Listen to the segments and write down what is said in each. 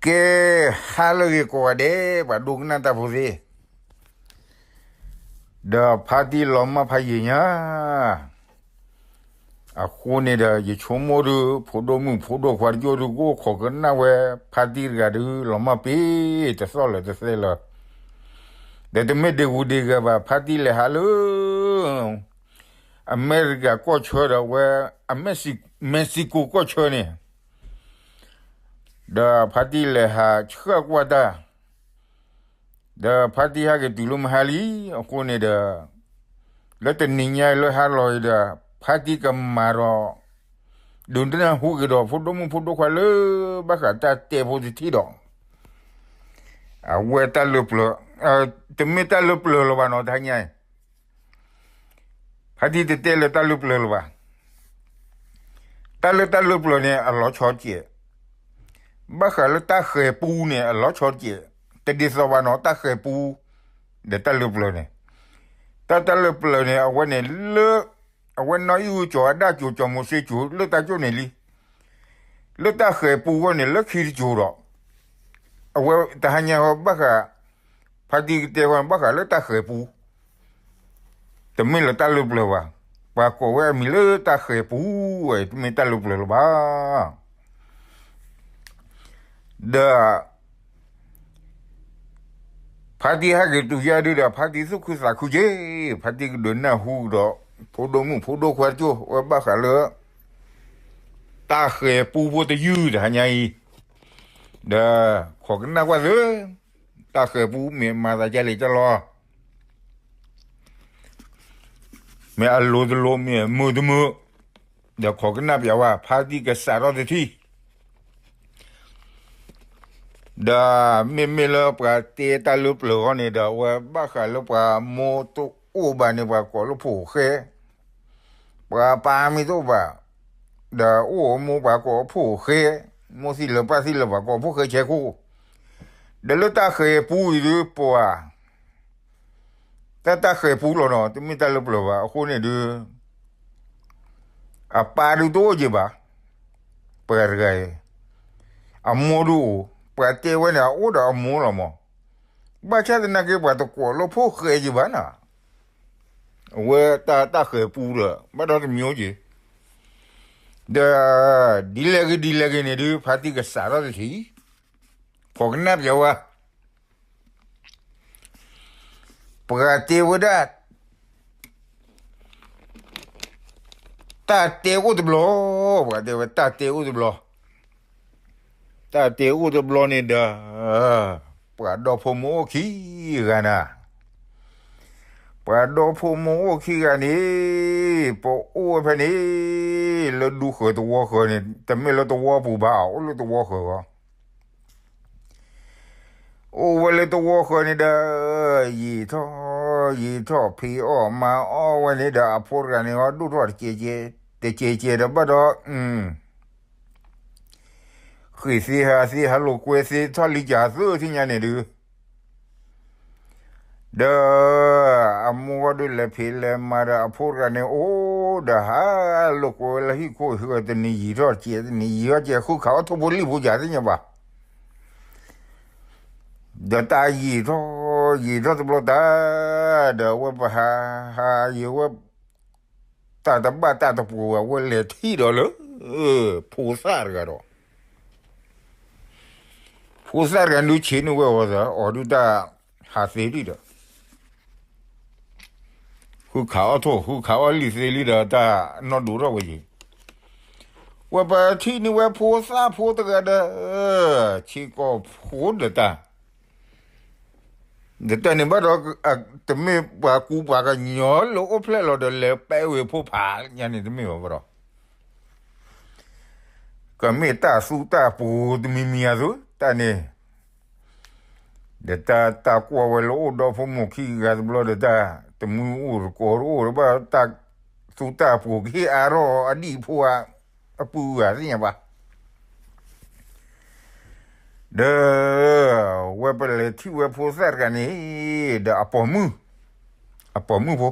ကဲ, ဟါလၢအဂ့ၤကိးဂၤဒဲး ပှၤဒိကနၣ်တၢ်ဖိသ့ၣ်, ဒီးဖါတံၢ်လီၤမၢ်ဖးယံာ်ညါ, အဃိန့ၣ်ဒီး ယဆိကမိၣ်ဒုး ဖိဒိၣ်မုၣ်ဖိဒိၣ်ခွါတကၠိၢ်ဒုး ကအိၣ်ခိးကနၣ်ဝဲ ဖါတံၢ်တဂၤဒုး လီၤမၢ်ပ့ၤ တသီၣ်လၢၤတသဲလၢၤ, ဒီးတမ့ၢ်ဒ့ဂူဒ့ဂၤဘၣ် ဖါတံၢ်လဲၤဟးလၢ အမဲရကၤကီၢ်ဆၢဒီးဝဲ အမဲ, မဲစံကိၤကီၢ်ဆၢန့ၣ်, ဒီးဖါတံၢ်လဲၤဟးဆှၢကွၢ်တၢ်, ဒီးဖါတံၢ်ဟဲက့ၤတုၤလၢမဟါလံ, အဃိန့ၣ်ဒီး လၢတနံၤညါအံၤလၢဟါလီၤအံၤဒီး ဖါတံၢ်ကမၤဒီး ဒုးနၢ်ဟူက့ၤဒီး ဖိဒိၣ်မုၣ်ဖိဒိၣ်ခွါလၢ ဘၣ်ဃးတၢ်တဲဖိတထံၣ်ဒီး အဝဲတၢ်လၢပျၢၤ, တမ့ၢ်တၢ်လၢပျၢၤလၢၤဘၣ်နီၤ တဟါညါအံၤ ဖါတံၢ်တတဲလၢတၢ်လၢပျၢၤလၢၤဘၣ်. တၢ်လၢတၢ်လၢပျၢၤန့ၣ် အလီၤဆီတကဲး, ဘၣ်ဃးလၢတၢ်ဃဲၤပူန့ၣ် အလီၤဆီတကဲး, တဒ်သိးဘၣ်နီၤ တၢ်ဃဲၤပူ ဒီးတၢ်လၢပျၢၤန့ၣ်, တၢ်တၢ်လၢပျၢၤန့ၣ် အဝဲန့ၣ်လၢ အဝဲနီၢ်အံၣ်အူကၠီၤအဒၣ်ကၠိၤ ကၠီၤမိၤၡ့ကၠိၤ လၢတၢ်ကၠိၣ်န့ၣ်လံ, လၢတၢ်ဃဲၤပူအဂီၢ်န့ၣ် လၢခံတကၠိၤဒီး အဝဲတဟါညါဃီဘၣ်ဃး ဖါတံၢ်ကတဲဃီန့ၣ် ဘၣ်ဃးလၢတၢ်ဃဲၤပူ, တမ့ၢ်လၢတၢ်လၢပျၢၤဘၣ်. ပှၤကိးဝဲအမံၤလၢတၢ်ဃဲၤပူဝဲ တမ့ၢ်တၢ်လၢပျၢၤလၢၤဘၣ်. ဒီး ဖါတံၢ်ဟဲက့ၤတုၤယါဒုဒီး ဖါတံၢ်သူၣ်ခုသးခုက့ၤ, ဖါတံၢ်ကဒုးနၢ်ဟူဒီး ဖိဒိၣ်မုၣ်ဖိဒိၣ်ခွါတကၠိၢ် ဝဲဘၣ်ဃးလၢ တၢ်ဃဲၤပူဖိတယုၢ်တဟါညါအံၤ, ဒီး ခိးကနၣ်ကွၢ်သ့, တၢ်ဃဲၤပူမ့ၢ်မၤသးကလဲၣ်ကလီၤ, မ့ၢ်အလိၤတလိၤ မ့ၢ်အမုာ်တမုာ်, ဒီးခိးကနၣ်ပျးဝဲ ဖါတံၢ်ကစးထီၣ်တထံၣ် ဒီးမ့မ့ၢ်လၢပှၤတဲတၢ်လၢပျၢၤအဂီၢ်န့ၣ်ဒီး အဝဲဘၣ်ဃးလၢပှၤမိၢ်တအိၣ်ဘၣ်န့ၣ် ပှၤကိးလၢဖိၣ်ဃဲ, ပှၤပၢ်မ့ၢ်တအိၣ်ဘၣ်, ဒီးအိၣ်အမိၢ်ပှၤကိးအဖိၣ်ဃဲ, မိၢ်သံလၢၤပၢ်သံလၢၤပှၤကိးအဖိၣ်ဃဲဆဲးခိၣ်, ဒီးလၢတၢ်ဃဲၤပူအံၤဒုးပှၤ တၢ်တၢ်ဃဲၤပူလီၤနီၤ တမ့ၢ်တၢ်လၢပျၢၤဘၣ်. အဃိန့ၣ်ဒုး အပၢ်ဒုးတအိၣ်က့ၤဘၣ်, ပှၤတဂၤအံၤ, အမိၢ်ဒုးအိၣ်, ပှၤတဲဝဲန့ၣ် အအိၣ်ဒီးအမိၢ်လီၤမး, ဘၣ်ဆၣ်သနာ်က့ ပှၤတကိးလၢဖိၣ်ဃဲက့ၤဘၣ်နီၤ, အဝဲတၢ်တၢ်ဃဲၤပူဒီး ဘၣ်ဒီးတမံၤက့ၤ, ဒီး ဒ်လဲၣ်ဂ့ၤဒ်လဲၣ်ဂ့ၤန့ၣ်ဒုး ဖါတံၢ်ကစးထီၣ်တထံၣ်, ခိးကနၣ်ပျးဝဲ ပှၤတဲဝဲဒၣ် တၢ်တဲအိၣ်တဘျီ, ပှၤတဲဝဲတၢ်တဲအိၣ်တဘျီ, တၢ်တဲအိၣ်တဘျီန့ၣ်ဒီး ပှၤဒီဖိမိၢ်အိၣ်ခံဂၤနၤ, ပှၤဒီဖိမိၢ်အိၣ်ခံဂၤန့ၣ် ပအိၣ်ဝဲဖဲန့ၣ် လၢဒူဃၢၤသဝီဃၢၤန့ၣ် တမ့ၢ်လၢသဝီပူၤဘၣ် အိၣ်လၢသဝီဃၢၤဂီၢ် အိၣ်ဝဲလၢသဝီဃၢၤန့ၣ်ဒီး ယံာ်ထီၣ်ယံာ်ထီၣ် ဖံးအီၣ်မၤအီၣ်ဝဲန့ၣ်ဒီး အဖိတဂၤန့ၣ် ဒိၣ်ထီၣ်တကဲးကဲး တကဲးကဲးဒီးဘၣ်ဒီး ဃ့ၢ်သ့ဟးသ့ ဟးလိာ်ကွဲသ့ ထီၣ်လံကၤသၢထံၣ်ညါန့ၣ်ဒုး ဒီး အမိၢ်ဂီၢ်ဒုးလဲၤဖံးလဲၤမၤဒီး အဖိတဂၤန့ၣ် အိၣ်ဒီးဟးလိာ်ကွဲဝဲလၢဟံၣ်ခိၣ်ဟံၣ်ဂီၤ တနံၤယံာ်ထီၣ်ကဲး တနံၤယံာ်ထီၣ်ကဲး ဃုခးအီၣ်ထိၣ်ဖိလံၣ်ဖိယၤသ့ၣ်ညါဘၣ် ဒီးတၢ်ယံာ်ထီၣ်ယံာ်ထီၣ်တဘျီတၢ် ဒီးအဝဲပဟး ဟးယံာ်ဝဲ တၢ်တဘၣ်တၢ်တပှိၤဝဲ အဝဲလဲၤထံၣ်ဒီးလၢ ဖိသၣ်တဂၤဒီး ဖိသၣ်တဂၤဒုးဆံးန့ၢ်ဝဲအီၤသး အီၤဒုးတၢ်ဟးသ့လံဒီး ဃုခးအီၣ်ထိၣ် ဃုခးအီၣ်လံၣ်သ့လံဒီး တၢ်နီၢ်ဒိးထီၣ်ဝဲယံၤ ဝဲပထံၣ်န့ၢ်ဝဲဖိသၣ်ဖိတဂၤဒီး ဆံးကိာ်ဖိဒီးတၢ် ဒီးတၢ်န့ၣ်ဘၣ်ဒီး တမ့ၢ်ပှၤကူပှၤကညီလၢအိၣ်ဖျဲၣ်လီၤဒီး လဲၤပဲဝဲဖိဖးညါန့ၣ်တမ့ၢ်ဘၣ်ဒီး ကမ့ၢ်တၢ်သူတၢ်ပှိၤတမံၤမံၤအသိး တၢ်န့ၣ် ဒီးတၢ်တၢ်ကွၢ်ဝဲလၢအိၣ်ဒီဖိမိၢ်ခံဂၤတဘျီဒီး တၢ်တမုၢ်အိၣ်တကိးတအိၣ်ဒီးဘၣ် တၢ်သူတၢ်ပှိၤကဟ့ၣ်အါထီၣ်အဒံၣ်ဖိဧါ အပုၢ်ဧါသ့ၣ်ညါဘၣ် ဒီး ဝဲပလဲၤထံၣ်ဝဲဖိသၣ်တဂၤန့ၣ် ဒီးအပိာ်မုၣ် အပိာ်မုၣ်ဖိ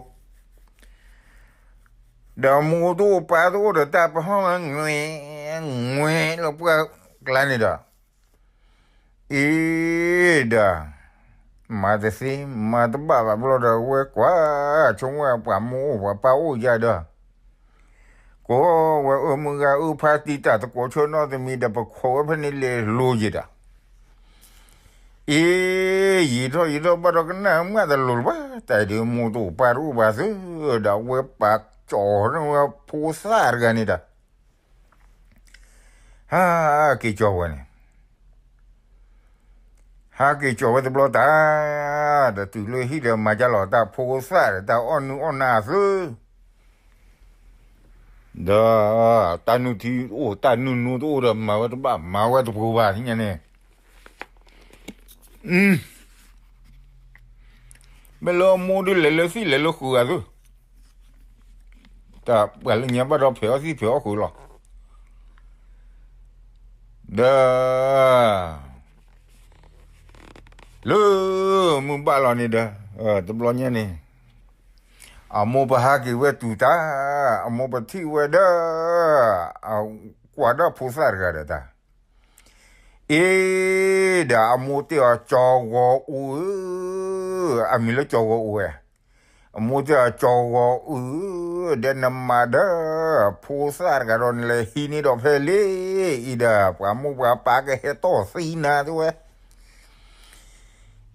ဒီးမိၢ်တအိၣ်ပၢ်တအိၣ်ဒီးတၢ်ပဟီၣ်ငွဲ ငွဲလၢပှၢ်ကျါန့ၣ်ဒီး အ့ဒီး မၤတသ့ မၤတဘၣ်ဘၣ်ဘျီဒီး ဝဲကွၢ်ဆိကမိၣ်ဝဲ ပှၤမိၢ်အိၣ်ပှၤပၢ်အိၣ်ယၤဒီး ကိးဝဲအၢမုၢ်ဂၤအၢဖါတံာ်တၢ်သကိးဆၢနီတမံၤဒီး ပခိးဝဲဖဲန့ၣ်လဲၤလိၤယံၤဒီး အ့ ယံာ်ထီၣ်ယံာ်ထီၣ်ဘၣ်ဒီးကနၣ်မးတလိၤလၢၤဘၣ်, တၢ်ဒုးမိၢ်တအိၣ်ပၢ်တအိၣ်ဘၣ်သု, ဒီးအဝဲပာ်ကၠီၤဝဲဖိသၣ်တဂၤန့ၣ်ဒီး ဟးက့ၤကၠီၤဝဲန့ၣ်, ဟးက့ၤကၠီၤဝဲတဘျီတၢ်, ဒီးတုၤလၢဟံၣ်ဒီးမၤကၢ်လီၤတၢ်ဖိသၣ်ဒီးတၢ်အီၣ်နုၢ်အီၣ်နၢ်အသု, ဒီး တၢ်နုၢ်ထံတအိၣ် တၢ်နုၢ်နူတအိၣ်ဒီး မၤဝဲတဘၣ် မၤဝဲတပူၤဘၣ် သ့ၣ်ညါန့ၣ်, မ့ၢ်လၢအမိၢ်ဒုးလဲၤလၢသံၣ်လဲၤလၢဃုာ်ဂၤသု, တၢ်ပှၤလၢညါဘၣ်ဒီးဖဲးအီၣ်သံၣ်ဖဲးအီၣ်ဃုာ်လီၤ, ဒီး လၢမုၢ်ဘၣ်လီၤန့ၣ်ဒီး တဘျီညါန့ၣ် အမိၢ်ပဟးက့ၤဝဲတုၤတၢ်, အမိၢ်ပထံၣ်ဝဲဒီး အကွၢ်ဒီးဖိသၣ်တဂၤဒီးတၢ်, အ့ ဒီးအမိၢ်တဲအီၤ ကၠီဂီၤအိၣ်ဧၢ, အမံၤလၢကၠီဂီၤအိၣ်ဝဲ, အမိၢ်တဲအီၤ ကၠီဂီၤအိၣ်ဧၢ, ဒီးနမၤဒီး ဖိသၣ်တဂၤဒီးနလဲၤဟံးန့ၢ်ဒီးဖဲလဲၣ်အံၤဒီး ပှၤမိၢ်ပှၤပၢ်ကဟဲတီၢ်သံနၤတဲဝဲ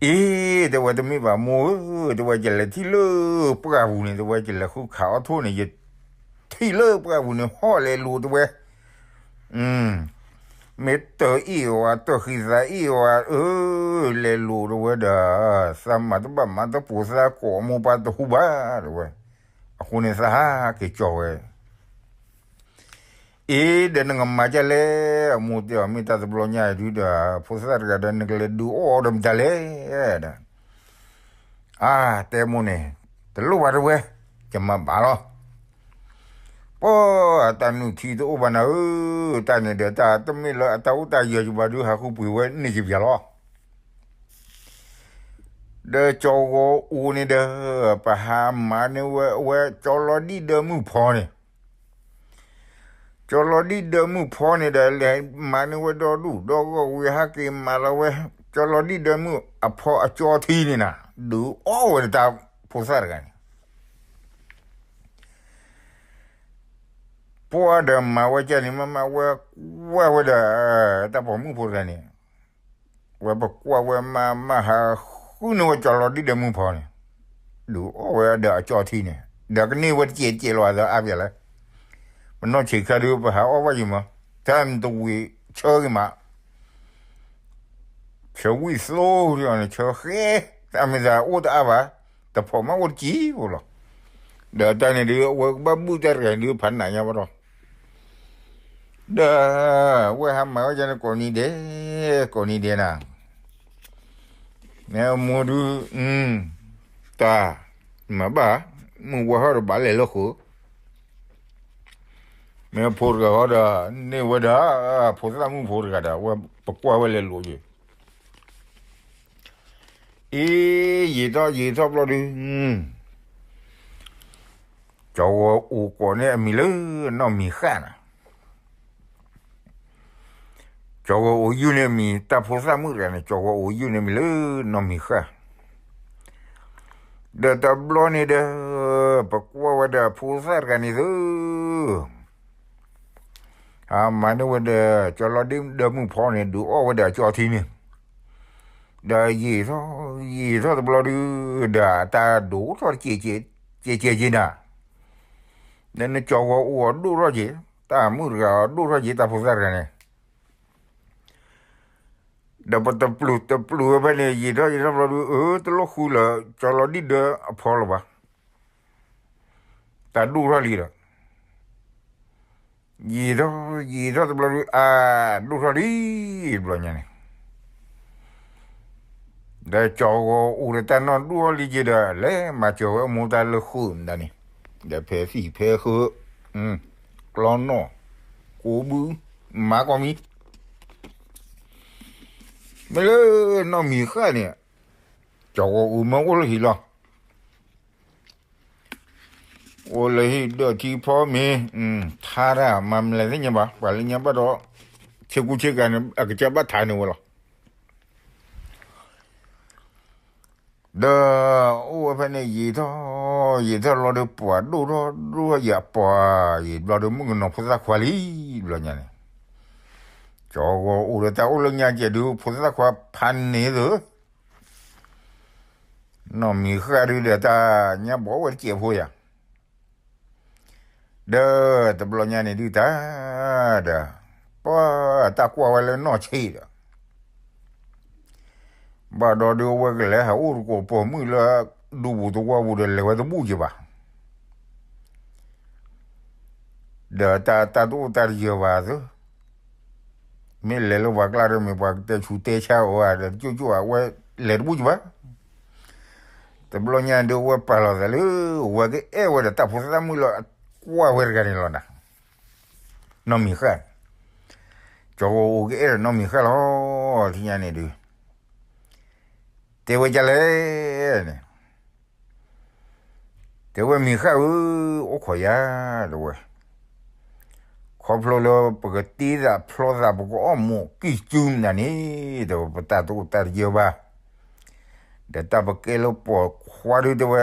အ့ တဲဝဲတမ့ၢ်ဘၣ်မိၢ်ဧၢ, တဲဝဲယလဲၤထံၣ်လၢပှၢ်ပူၤန့ၣ် တဲဝဲယလဲၤဃုခးအီၣ်ထိၣ်န့ၣ် ယထံၣ်လၢပှၢ်ပူၤန့ၣ် ဟီၣ်လဲၤလိၤတဲဝဲ, မ့ၢ်တၢ်အ့ၣ်ဝဲ တၢ်ဃံသးအ့ၣ်ဝဲ အၢ လဲၤလိၤတဲဝဲဒီး သးမၤတဘၣ်မၤတပိၤသးကိးအမိၢ်ပၢ်တဟူဘၣ်တဲဝဲ, အဃိန့ၣ်သးဟးက့ၤကၠီၤဝဲ အ့ ဒီးနကမၤဒ်လဲၣ်, အမိၢ်တဲအီၤ မ့ၢ်တၢ်တဘျီညါအံၤဒုဒီး ဖိသၣ်တဂၤဒီး နကလဲၤဒုးအီၣ်အီၤဒီးမတၤလဲၣ်ဒီး, အါ တဲမိၢ်န့ၣ် တလိၣ်ဘၣ်တဝဲ, ယမၤဘၣ်လီၤ, ပှၤတၢ်နုၢ်ထံတအိၣ်ဘၣ်နၤဧၢ, တၢ်န့ၣ်ဒီးတၢ်တမ့ၢ်လၢအတၢ်အိၣ်တၢ်ယၢၤယဘၣ်ဒု ဟးဃုပှ့ၤဝဲန့ၢ်ယပျဲလီၤ ဒီးကၠီဂီၤအိၣ်န့ၣ်ဒီး ပဟးမၤန့ၢ်ဝဲ အဝဲကၠီလီၤဒံၣ်ဒၢမုၣ်ဖီန့ၣ်, ကၠီလီၤဒံၣ်ဒၢမုၣ်ဖီန့ၣ်ဒီး လဲၤမၤန့ၢ်ဝဲဒီဒူၣ်ဒီဂီၢ်ဝံၤ ဟးက့ၤမၤလီၤဝဲ ကၠီလီၤဒံၣ်ဒၢမုၣ်အဖီအကၠီထံန့ၣ်နၤ, ဒုးအီၣ်ဝဲဒီးတၢ်ဖိသၣ်တဂၤန့ၣ် ပှၤဒီးမၤဝဲကၢ်န့ၣ် မ့မ့ၢ်ဝဲကွၢ်ဝဲဒီး တၢ်ပိာ်မုၣ်ဖိတဂၤန့ၣ်, ဝဲပကွၢ်ဝဲမၤမၤဟးဃုန့ၢ်ဝဲကၠီလီၤဒံၣ်ဒၢမုၣ်ဖီန့ၣ်, ဒုးအီၣ်ဝဲဒီးအကၠီထံန့ၣ်, ဒီးကန့ၢ်ဝဲတစဲးတစဲးလီၤအသးအါဖျၢၣ်လဲၣ်, ပနီၢ်ဆံးခါဒုးပဟးအီၣ်ဘၣ်ယံၤမး, တၢ်မတဝံၤဆၢဂ့ၤမး ဆၢဝံၣ်သိဒ်အီၤန့ၣ် ဆၢဃဲ, တၢ်မ့ၢ်သးအိၣ်တအါဘၣ်, တဖိးမးအိၣ်တကံၢ်ဖိလီၤ, ဒီးတၢ်န့ၣ်ဒုး အဝဲကဘၣ်ဘုၣ်တၢ်တဂၤဒုးဖးနးညါဘၣ်ဒီး, ဒီး ဝဲဟးမၤဝဲဒ်န့ၣ်ကိးနံၤဒဲး, ကိးနံၤဒဲးနၤ, မ့ၢ်အမိၢ်ဒုး, တၢ်, မၤဘၣ်, မုၢ်ဝါဟီၣ်ဒီးဘၣ်လဲၤလၢဃုာ် မ့ၢ်ဖိတဂၤဟီဒီး န့ၢ်ဝဲဒၣ် ဖိသၣ်မုၣ်ဖိတဂၤဒီး ဝဲပကွၢ်ဝဲလဲၤလိၤယံၤ, အ့ ယံာ်ထီၣ်ယံာ်ထီၣ်ဘျီဒုး, ကၠီဂီၤအိၣ်ကိးန့ၢ်အမံၤလၢနီၢ်မံၤဃၣ်နၤ ကၠီဂီၤအိၣ်ယုၢ်န့ၢ်မံၤ တၢ်ဖိသၣ်မုၣ်တဂၤန့ၣ် ကၠီဂီၤအိၣ်ယုၢ်န့ၢ်မံၤလၢနီၢ်မံၤဃၣ်, ဒီးတဘျီန့ၣ်ဒီး ပကွၢ်ဝဲဒီးဖိသၣ်တဂၤန့ၣ်သု, အမၤန့ၢ်ဝဲဒီး ကၠီလီၤဒံၣ်ဒၢမုၣ်ဖီန့ၣ် ဒုးအီၣ်ဝဲဒီးအကၠီထံန့ၣ်, ဒီးယံာ်ထီၣ်ယံာ်ထီၣ်တဘျီဒုး ဒီးတၢ်ဒိၣ်ထီၣ်တကဲးကဲးကဲးကဲးနၤ, ဒီးနကၠီဂီၤအိၣ်အဒိၣ်ထီၣ်က့ၤ, တၢ်မုၣ်တဂၤအဒိၣ်ထီၣ်က့ၤ တၢ်ဖိသၣ်တဂၤန့ၣ် ဒီးပတပျုာ်တပျုာ်ဝဲဖဲန့ၣ် ယံာ်ထီၣ်ယံာ်ထီၣ်ဘျီဒုး အၢ တလိၣ်ဃုလၢ ကၠီလီၤဒံၣ်ဒၢအဖီလၢၤဘၣ်, တၢ်ဒိၣ်ထီၣ်လံဒီး, ယံာ်ထီၣ်ယံာ်ထီၣ်တဘျီဒုး အါ ဒိၣ်ထီၣ်လံ, တဘျီညါန့ၣ် ဒီးကၠီဂီၤအိၣ်ဒီးတၢ်နီၢ်ဒိၣ်ထီၣ်လံက့ၤဒီး လဲၤမၤစၢၤဝဲအမိၢ်တၢ်လၢဃုာ်မတၤန့ၣ်, ဒီးဖဲသံၣ်ဖဲဃုာ်, ကျီနီၣ်, ကိးဘု, မၤကိးမံၤ, မ့ၢ်လၢနီၢ်မံၤဃၣ်န့ၣ်, ကၠီဂီၤအိၣ်မ့ၢ်အိၣ်လၢဟံၣ်လီၤ အိၣ်လၢဟံၣ်ဒီးထံဖီမ့ၤ, ထါတၢ်မၤမလဲၣ်သ့ၣ်ညါဘၣ်, ပှၤလၢညါဘၣ်ဒီး ဆ့ကူဆ့ကၤန့ၣ် အကစၢ်ဘၣ်ထါန့ၢ်ဝဲလီၤ. ဒီးအိၣ်ဝဲဖဲန့ၣ်ယံာ်ထီၣ်ယံာ်ထီၣ်ဘျီဒီး ပှၤဒိၣ်ထီၣ်ဒိၣ်ထီၣ်ယံာ် ပှၤယံာ်ဘျီဒီး မုၣ်ကနီၤဖိသၣ်ခွါလံ. တဘျီညါန့ၣ် ကၠီဂီၤအိၣ်ဒီးတၢ်အိၣ်လၢညါကဲးဒုး ဖိသၣ်ခွါဖးန့ၣ်သု နီၢ်မံၤဃၣ်ဒုးဒီးတၢ်ညါဘီဝဲတစဲးဖိယၤ ဒီးတဘျီညါန့ၣ်ဒုးတၢ် ဒီး ပှၤတၢ်ကွၢ်ဝဲလၢနီၢ်ဆံးဒီး ဘၣ်ဒီးဒုးအဝဲကလဲၤဟးအိၣ်တကိးပိာ်မုၣ်လၢ ဒူပူၤသဝီပူၤဒီး လဲၤဝဲတဘူၣ်က့ၤဘၣ် ဒီးတၢ်တအိၣ်တၢ်တယၢၤဘၣ်သု မ့ၢ်လဲၤလၢပှၤကျါဒီး မ့ၢ်ပှၤကတဲဆူးတဲဆါအီၤဧါဒီး ကၠိၣ်ကၠိၣ်အဝဲလဲၤတဘူၣ်က့ၤဘၣ်. တဘျီညါဒုးအဝဲပာ်လီၤသးလၢ အဝဲကအဲၣ်ဝဲဒီးတၢ်ဖိသၣ်မုၣ်လၢ အကွၢ်ဝဲတဂၤန့ၣ်လီၤနၤ နီၢ်မံၤဃၣ်န့ၣ် ကၠီဂီၤအိၣ်ကအဲၣ်ဒီးနီၢ်မံၤဃၣ်လီၤ. ထံၣ်ညါန့ၣ်ဒုး တဲဝဲဒ်လဲၣ်န့ၣ် တဲဝဲမံၤဃၣ်ဧၢ, အိၣ်ခိးယၤ တဲဝဲ, ခီဖျိလၢပကတ့သးဖျီသး ပကအီၣ်မူးကံၢ်စုမနုၤန့ၣ် တဲဝဲ ပတၢ်တအိၣ်တၢ်တယၢၤဘၣ်, ဒီးတၢ်ပကဲလၢပိာ်ခွါဒုး တဲဝဲ,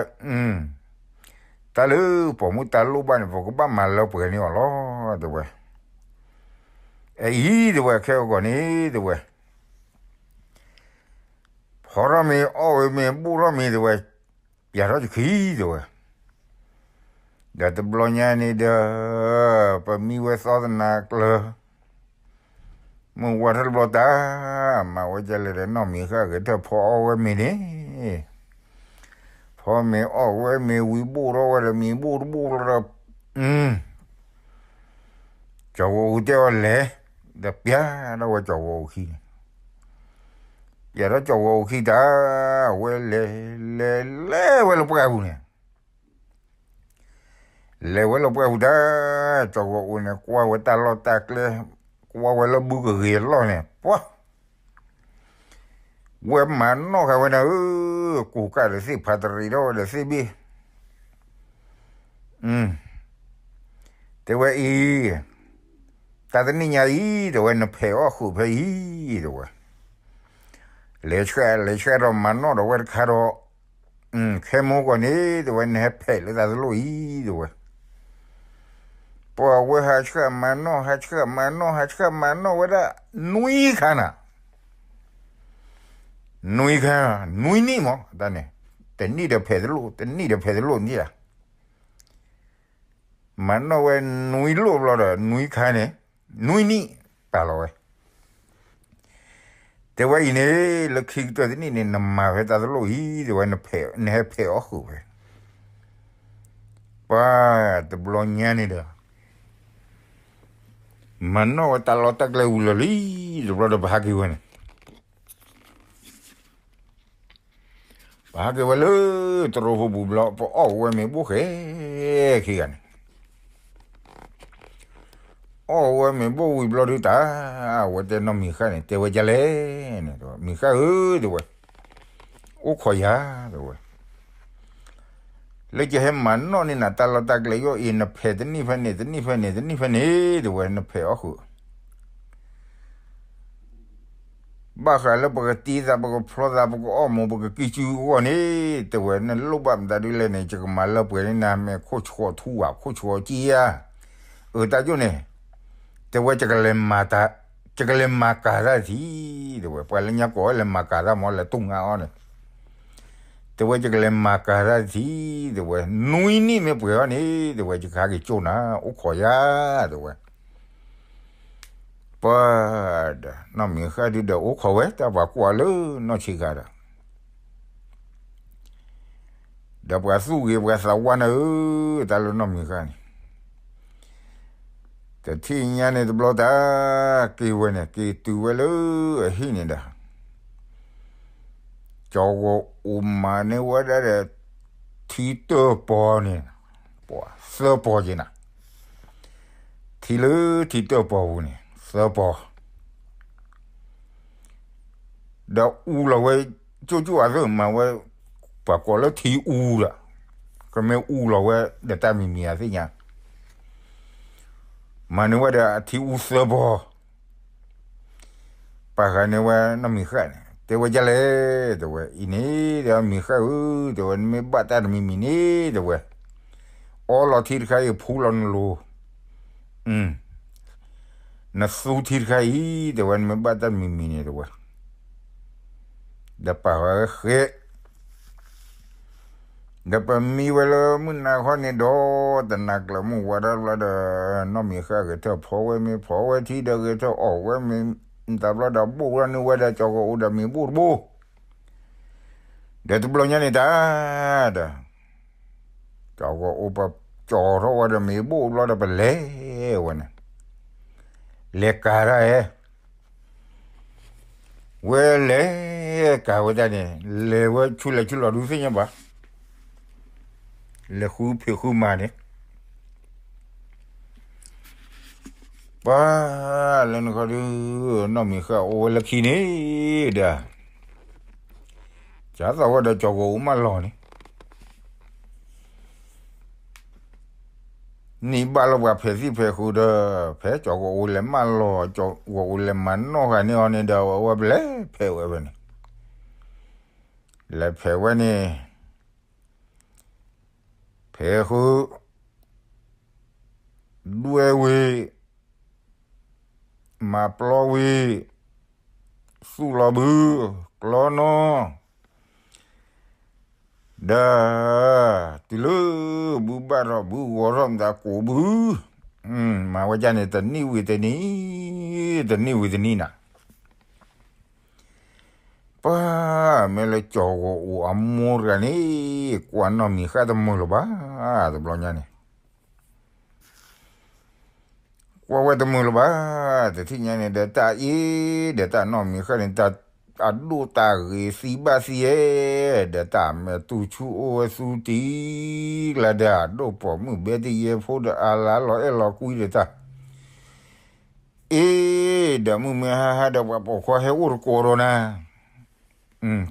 တၢ်လၢပိာ်မုၣ်တၢ်လိၣ်ဘၣ်န့ၣ် ပကဘၣ်မၤလၢပှဲၤန့ၢ်အီၤလီၤ တဲဝဲ. အအံၤ တဲဝဲ ခဲအံၤကီးန့ၣ် တဲဝဲ ဖီထီၣ်မ့ၤ အီၣ်ဝဲမ့ၤ ဘိၣ်ထီၣ်မ့ၤ တဲဝဲ, ပျးထီၣ်တခံ တဲဝဲ, ဒီးတဘျီညါန့ၣ်ဒီး ပမံဝဲသီသနၤကျၢၤ မုၢ်ဝါထီၣ်တဘျီတၢ် မၤဝဲဒ်လဲၣ်ဒီး နီၢ်မံၤဃၣ်ဂဲၤထၢၣ်ဖီအီၣ်ဝဲမ့ၤန့ၣ်, ဖီမ့ၤအီၣ်ဝဲမ့ၤဝံၤ ဘိၣ်ထီၣ်ဝဲဒီးမ့ၤဘိၣ်တဘိၣ်လီၤဒီး ကၠီၤဝဲအူတဲအီၤလဲၤ, ဒီးပျးထီၣ်ဝဲကၠီၤဝဲအူခံန့ၣ်, ပျးထီၣ်ကၠီၤဝဲအူခံတၢ်, အဝဲလဲၤ လဲၤ လဲၤဝဲလၢပှၢ်ပူၤန့ၣ် လဲၤဝဲလၢပှၢ်ပူၤတၢ်, ကၠီၤဝဲအူန့ၣ် ကွၢ်ဝဲတၢ်လီၢ်တၢ်ကျဲ, ကွၢ်ဝဲလၢဘုကဂ့ၤအလီၢ်န့ၣ် ပှၤ ဝဲမၤနီၣ်ဃာ်ဝဲဒၣ်ဧၢ, ကူၤကၣ်ဒီးသ့ၣ်ဖးတရံးထီၣ်ဝဲဒီးသ့ၣ်ဘ့ၣ်, တဲဝဲအံၤ, တၢ်တနံၣ်ညါအံၤ တဲဝဲ နဖဲးအီၣ်ဃုာ်ဖဲအံၤ တဲဝဲ, လဲၤဆှၢ လဲၤဆှၢဒီးမၤနီၣ်ဒီးဝဲတခါဒီး, ခဲမိၢ်ကီၢ်န့ၣ် တဲဝဲ နဟဲဖဲးလၢတၢ်တလိၣ်အံၤ တဲဝဲ, ပှၤဝဲဟးဆှၢမၤနီၣ် ဟးဆှၢမၤနီၣ် ဟးဆှၢမၤနီၣ်ဝဲဒၣ် နွံခါနၤ နွံခါ, နွံနံၣ်မး တၢ်န့ၣ်, တနံၣ်ဒီးဖဲးတလိၣ် တနံၣ်ဒီးဖဲးတလိၣ်န့ၣ်ဧါ, မၤနီၣ်ဝဲနွံလိၣ်ဘျီဒီး နွံခါန့ၣ်, နွံနံၣ်ပာ်လီၤဝဲ, တဲဝဲအံၤန့ၣ် လၢခံကတၢၢ်တနံၣ်န့ၣ် နမၤဖဲတၢ်တလိၣ်အံၤ တဲဝဲ နဟဲဖဲးအီၣ်ဃုာ်ဖဲ, ပှၤတဘျီညါန့ၣ်ဒီး မၤနီၣ်ဝဲတၢ်လီၢ်တၢ်ကျဲဝံၤလီၤလံ, တဘျီဒီးပဟးက့ၤဝဲန့ၣ်, ပဟးက့ၤဝဲလၢတရိဖိပူၤဘျီ ပအီၣ်ဝဲမ့ၤဘိၣ်ဃဲ ခံဂၤန့ၣ်, အီၣ်ဝဲမ့ၤဘိၣ်ဝံၤဘျီဒုးတၢ်, အဝဲတဲနီၢ်မံၤဃၣ်န့ၣ် တဲဝဲဒ်လဲၣ်န့ၣ်, မံၤဃၣ်ဧၢ တဲဝဲ, အိၣ်ခိးယၤ တဲဝဲ, လၢယဟဲမၤနီၣ်န့ၢ်နၤတၢ်လီၢ်တၢ်ကျဲယီၤအံၤ နဖဲးတနံၣ်ဖဲန့ၣ် တနံၣ်ဖဲန့ၣ် တနံၣ်ဖဲန့ၣ် တဲဝဲ နဖဲးအီၣ်ဃုာ် ဘၣ်ဃးလၢပကတ့သး ပကဖျီသး ပကအီၣ်မူး ပကကံၢ်စုအဂီၢ်န့ၣ် တဲဝဲ နလိၣ်ဘၣ်မတၤဒ်လဲၣ်န့ၣ် ယကမၤလၢပှဲၤန့ၢ်နၤ မ့ၢ်ခိၣ်ဆှီထူဧါ ခိၣ်ဆှီက့ဧါ, အၢ တၢ်ယိၣ်န့ၣ်, တဲဝဲ ယကလဲၤမၤကၤတၢ်တထံၣ် တဲဝဲ ပှၤလၢညါကိးလဲၤမၤကၤတၢ်မး လဲၤတူၢ်ငါအီၤန့ၣ်, တဲဝဲ ယကလဲၤမၤကၤတၢ်တထံၣ် တဲဝဲ နွံနံၣ်မ့ၢ်ပှဲၤအီၤန့ၣ် တဲဝဲ ယကဟးက့ၤကၠိနၤ အိၣ်ခိးယၤ တဲဝဲ ပှၤဒီး နီၢ်မံၤဃၣ်ဒုးဒီးအိၣ်ခိးဝဲ တၢ်ပှၤကွၢ်လၢနီၢ်ဆံးဃာ်ဒီး ဒီးပှၤသူၣ်ဂ့ၤပှၤသးဝါနၤဧၢ, တၢ်လၢနီၢ်မံၤဃၣ်န့ၣ်, တထံၣ်ညါန့ၣ်တဘျီတၢ် က့ၤဝဲန့ၣ် က့ၤတုၤဝဲလၢအဟံၣ်န့ၣ်ဒီး ကၠီဂီၤအိၣ်မၤန့ၢ်ဝဲဒၣ်ဒီး ထံတၢၢ်ပီၤန့ၣ်, ပှၤသၢပီၤက့ၤနၤ, ထံလၢထံတၢၢ်ပီၤပူၤန့ၣ် သၢပီၤ ဒီးအူလီၤဝဲ ကၠိၣ်ကၠိၣ်အသ့ၣ်မၤဝဲ ပှၤကိးလၢထံအူဒီး ကမ့ၢ်အူလီၤဝဲဒီးတၢ်မံၤမံၤအသ့ၣ်ညါ, မၤန့ၢ်ဝဲဒီးအထံအူသၢပီၤ, ပာ်ဃာ်န့ၢ်ဝဲနီၢ်မံၤဃၣ်န့ၣ် တဲဝဲဒ်လဲၣ်, တဲဝဲ, အံၤန့ၣ် ဒီးမံၤဃၣ်ဧၢ, တဲဝဲ, နမ့ၢ်ဘၣ်တၢ်တမံၤမံၤန့ၣ်, တဲဝဲ, အီလီၤထံတခါအံၤ ဖူလီၤနလိၤ, နသူထံတခါအံၤ, တဲဝဲ, နမ့ၢ်ဘၣ်တၢ်တမံၤမံၤန့ၣ်, တဲဝဲ, ဒီးပာ်ဝဲဃဲ ဒီးပမံဝဲလၢမုၢ်နၤခီန့ၣ်ဒီး တနၤကျၢၤမုၢ်ဝါထီၣ်ဘျီဒီး နီၢ်မံၤဃၣ်ဂဲၤထၢၣ်ဖီဝဲမ့ၤ ဖီဝဲထံဒီးဂဲၤထၢၣ်အီၣ်ဝဲမ့ၤ တဘျီဒီးဘိၣ်ဝဲန့ၢ်ဝဲဒီးကၠီၤကီၤအိၣ်ဒီးမ့ၤဘိၣ်တဘိၣ်, ဒီးတဘျီညါန့ၣ်တၢ်ဒီး ကၠီၤကီၤအိၣ်ပကၠီၤထီၣ်ဝဲဒီးမ့ၤဘိၣ်ဘျီဒီးပလဲၤဝဲန့ၣ်, လဲၤကၤတၢ်ဧဲ ဝဲလဲၤကၤဝဲဒၣ်န့ၣ် လဲၤဝဲဆူလဲၤဆူလီၤဒုးသ့ၣ်ညါဘၣ်, လဲၤဃုဖံးဃုမၤန့ၣ်, ပှၤလၢနခီဒုး နီၢ်မံၤဃၣ်အိၣ်ဝဲလၢခံန့ၣ်ဒီး ကသီၣ်ဝဲဒီးကၠီၤကီၤအိၣ်မၢလီၤန့ၣ် န့ၢ်ဘၣ်လၢပှၤဖဲးသံၣ်ဖဲးဃုာ်ဒီး ဖဲကၠီၤကီၤအိၣ်လဲၤမၢလီၤ ကၠီၤကီၤအိၣ်လဲၤမၤနီၣ်ဃာ်န့ၢ်အီၤန့ၣ်ဒီး အဝဲပလဲၤဖဲးဝဲဖဲန့ၣ်, လဲၤဖဲးဝဲန့ၣ်, ဖဲးဃုာ် ဒွဲၣ်ဝံၤ မၤပျီဝံၤ သူၣ်လီၤဘု ကျီနီၢ် ဒီး တုၤလၢ ဘုဘၣ်ထီၣ်ဘုဂီၤထီၣ်မတၤကိးဘု, မၤဝဲဒ်န့ၣ် တနံၣ်ဝံၤတနံၣ်, တနံၣ်ဝံၤတနံၣ်နၤ, ပှၤမ့ၢ်လၢကၠီၤဂီၤအိၣ်အမိၢ်တဂၤန့ၣ် ကွၢ်နီၢ်မံၤဃၣ်တမုာ်လၢၤဘၣ်, တဘျီညါန့ၣ် ကွၢ်ဝဲတမုာ်လၢၤဘၣ်, တထံၣ်ညါန့ၣ်ဒီးတၢ်အ့ၣ် ဒီးတၢ်နီၢ်မံၤဃၣ်န့ၣ် တၢ်အဒိၣ်တၢ်ဂ့ၤသံဘၣ်သံဧဲ, ဒီးတၢ်မဲာ်တူၢ်ဆူၣ်အိၣ်ဝဲသူတံၢ်ကျါဒီး အဒိၣ်ပိာ်မုၣ်ဘဲတယဲဖိဒီးအလါလီၤအဲၣ်လီၤကွံဒီးတၢ် အ့ၣ် ဒီးမုၢ်မ့ၢ်ဟါဟါဒီးပှၤပိာ်ခွါဟဲအိၣ်တကိးဒီးနၤ,